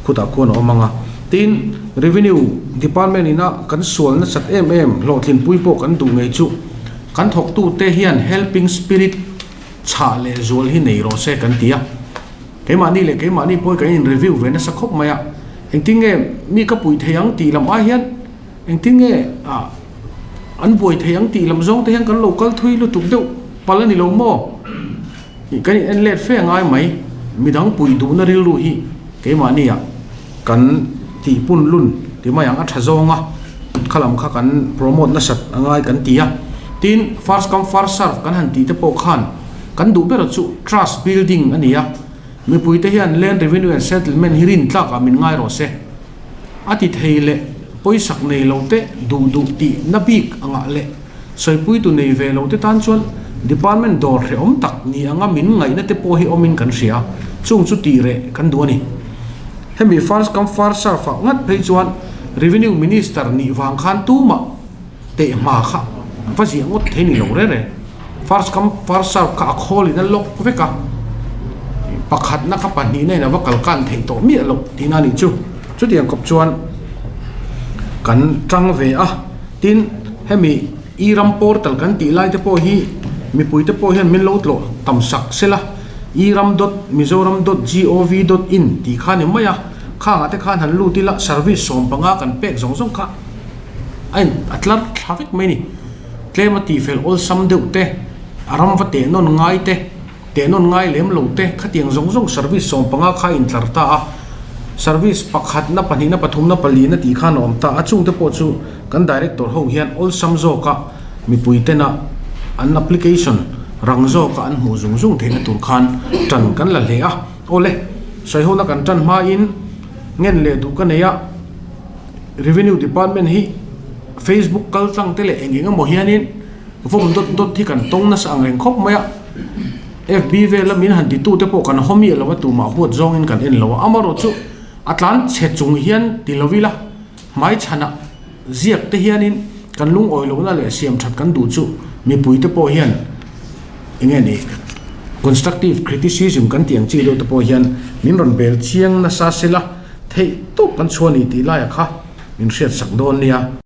khutah khuan a awm ang a. Tin, Revenue Department ina kan sual nasat em em hlawhtlinpui pawh kan duh ngei chu. Kan thawktute hian helping spirit chhah leh zual hi nei rawh se kan ti a. Keimahni leh keimahni pawh hi kan in review ve nasa khawp mai a. Engtin nge mi ka puih thei ang tih lam ai hian Engtin nge ah an buai thei ang tih lam zawng te hian kan lo kal thui lutuk deuh palh a ni lo maw? Tih kan in en let fe ngai mai. Midang puih duhna rilru hi keimahni ah kan tih pun lun ti mai ang a tha zawng a, kha lam kha kan promote nasat a ngai kan ti a. Tin, first come first serve kan han tih te pawh khan kan duh ber chu trust building a ni a. Mipuite hian Land Revenue and Settlement hi rin tlakah min ngai rawh se. A ti thei leh pawisak nei lo te duh duh tih na bik angah leh sawipuitu nei ve lo te tan chuan Department dawr hrehawm tak ni anga min ngaihna te pawh hi awmin kan hria. Chung chu tih reh kan duh a ni. Hemi first come first serve ah ngat phei chuan Revenue Minister nih vang khan tumah teh hma kha va ziah ngawt thei ni lo re re. First come first serve kha a khawl in a lock vek a, pakhatna kha pahnihna in a va kal kan theih tawh miah loh tihna a nih chu. Chutiang kawp chuan kan tang ve a, tin hemi e-ram portal kan tih lai te pawh hi mipui te pawh hian min lo tlawh tam sak sela, e-ram dot mizoram dot gov dot in tih kha a ni mai a, khangah te khan han lut ila service 15 kan pek zawng zawng kha. A in a tlar thla vek mai a ni. Tlem a tihfel awlsam deuh te, a ram va teh nawn ngai te, teh nawn ngai lem lo te, khatiang zawng zawng service 15 kha a intlar ta a. Service pakhatna, pahnihna, pathumna, palina tih khan a awm ta a. Chungte pawh chu kan director ho hian awlsam zawka mipui tena an application rang zawka an hmuh zung zung theihna tur khan tan kan la hle a. Awle, sawihona kan tan hmain ngen leh duh ka nei a. Revenue Department hi Facebook kal tlang te leh eng eng emaw hianin vawm dawt dawt hi kan tawng nasa ang reng khawp mai a, FB vel a min han titu te pawh kan haw miah lo a tumah huat zawngin kan en lo a, amaherawh chu a tlan chhe chung hian ti lo ila hmaichhanah ziak te hianin kan lungawi lohna leh siam that kan duh chu mipui te pawh hian eng nge ni constructive criticism kan tih ang chi deuh te pawh hian min rawn bel chiang nasa sela. Theih tawp kan chhuah ni tih laiah kha min hriatsak dawn nia.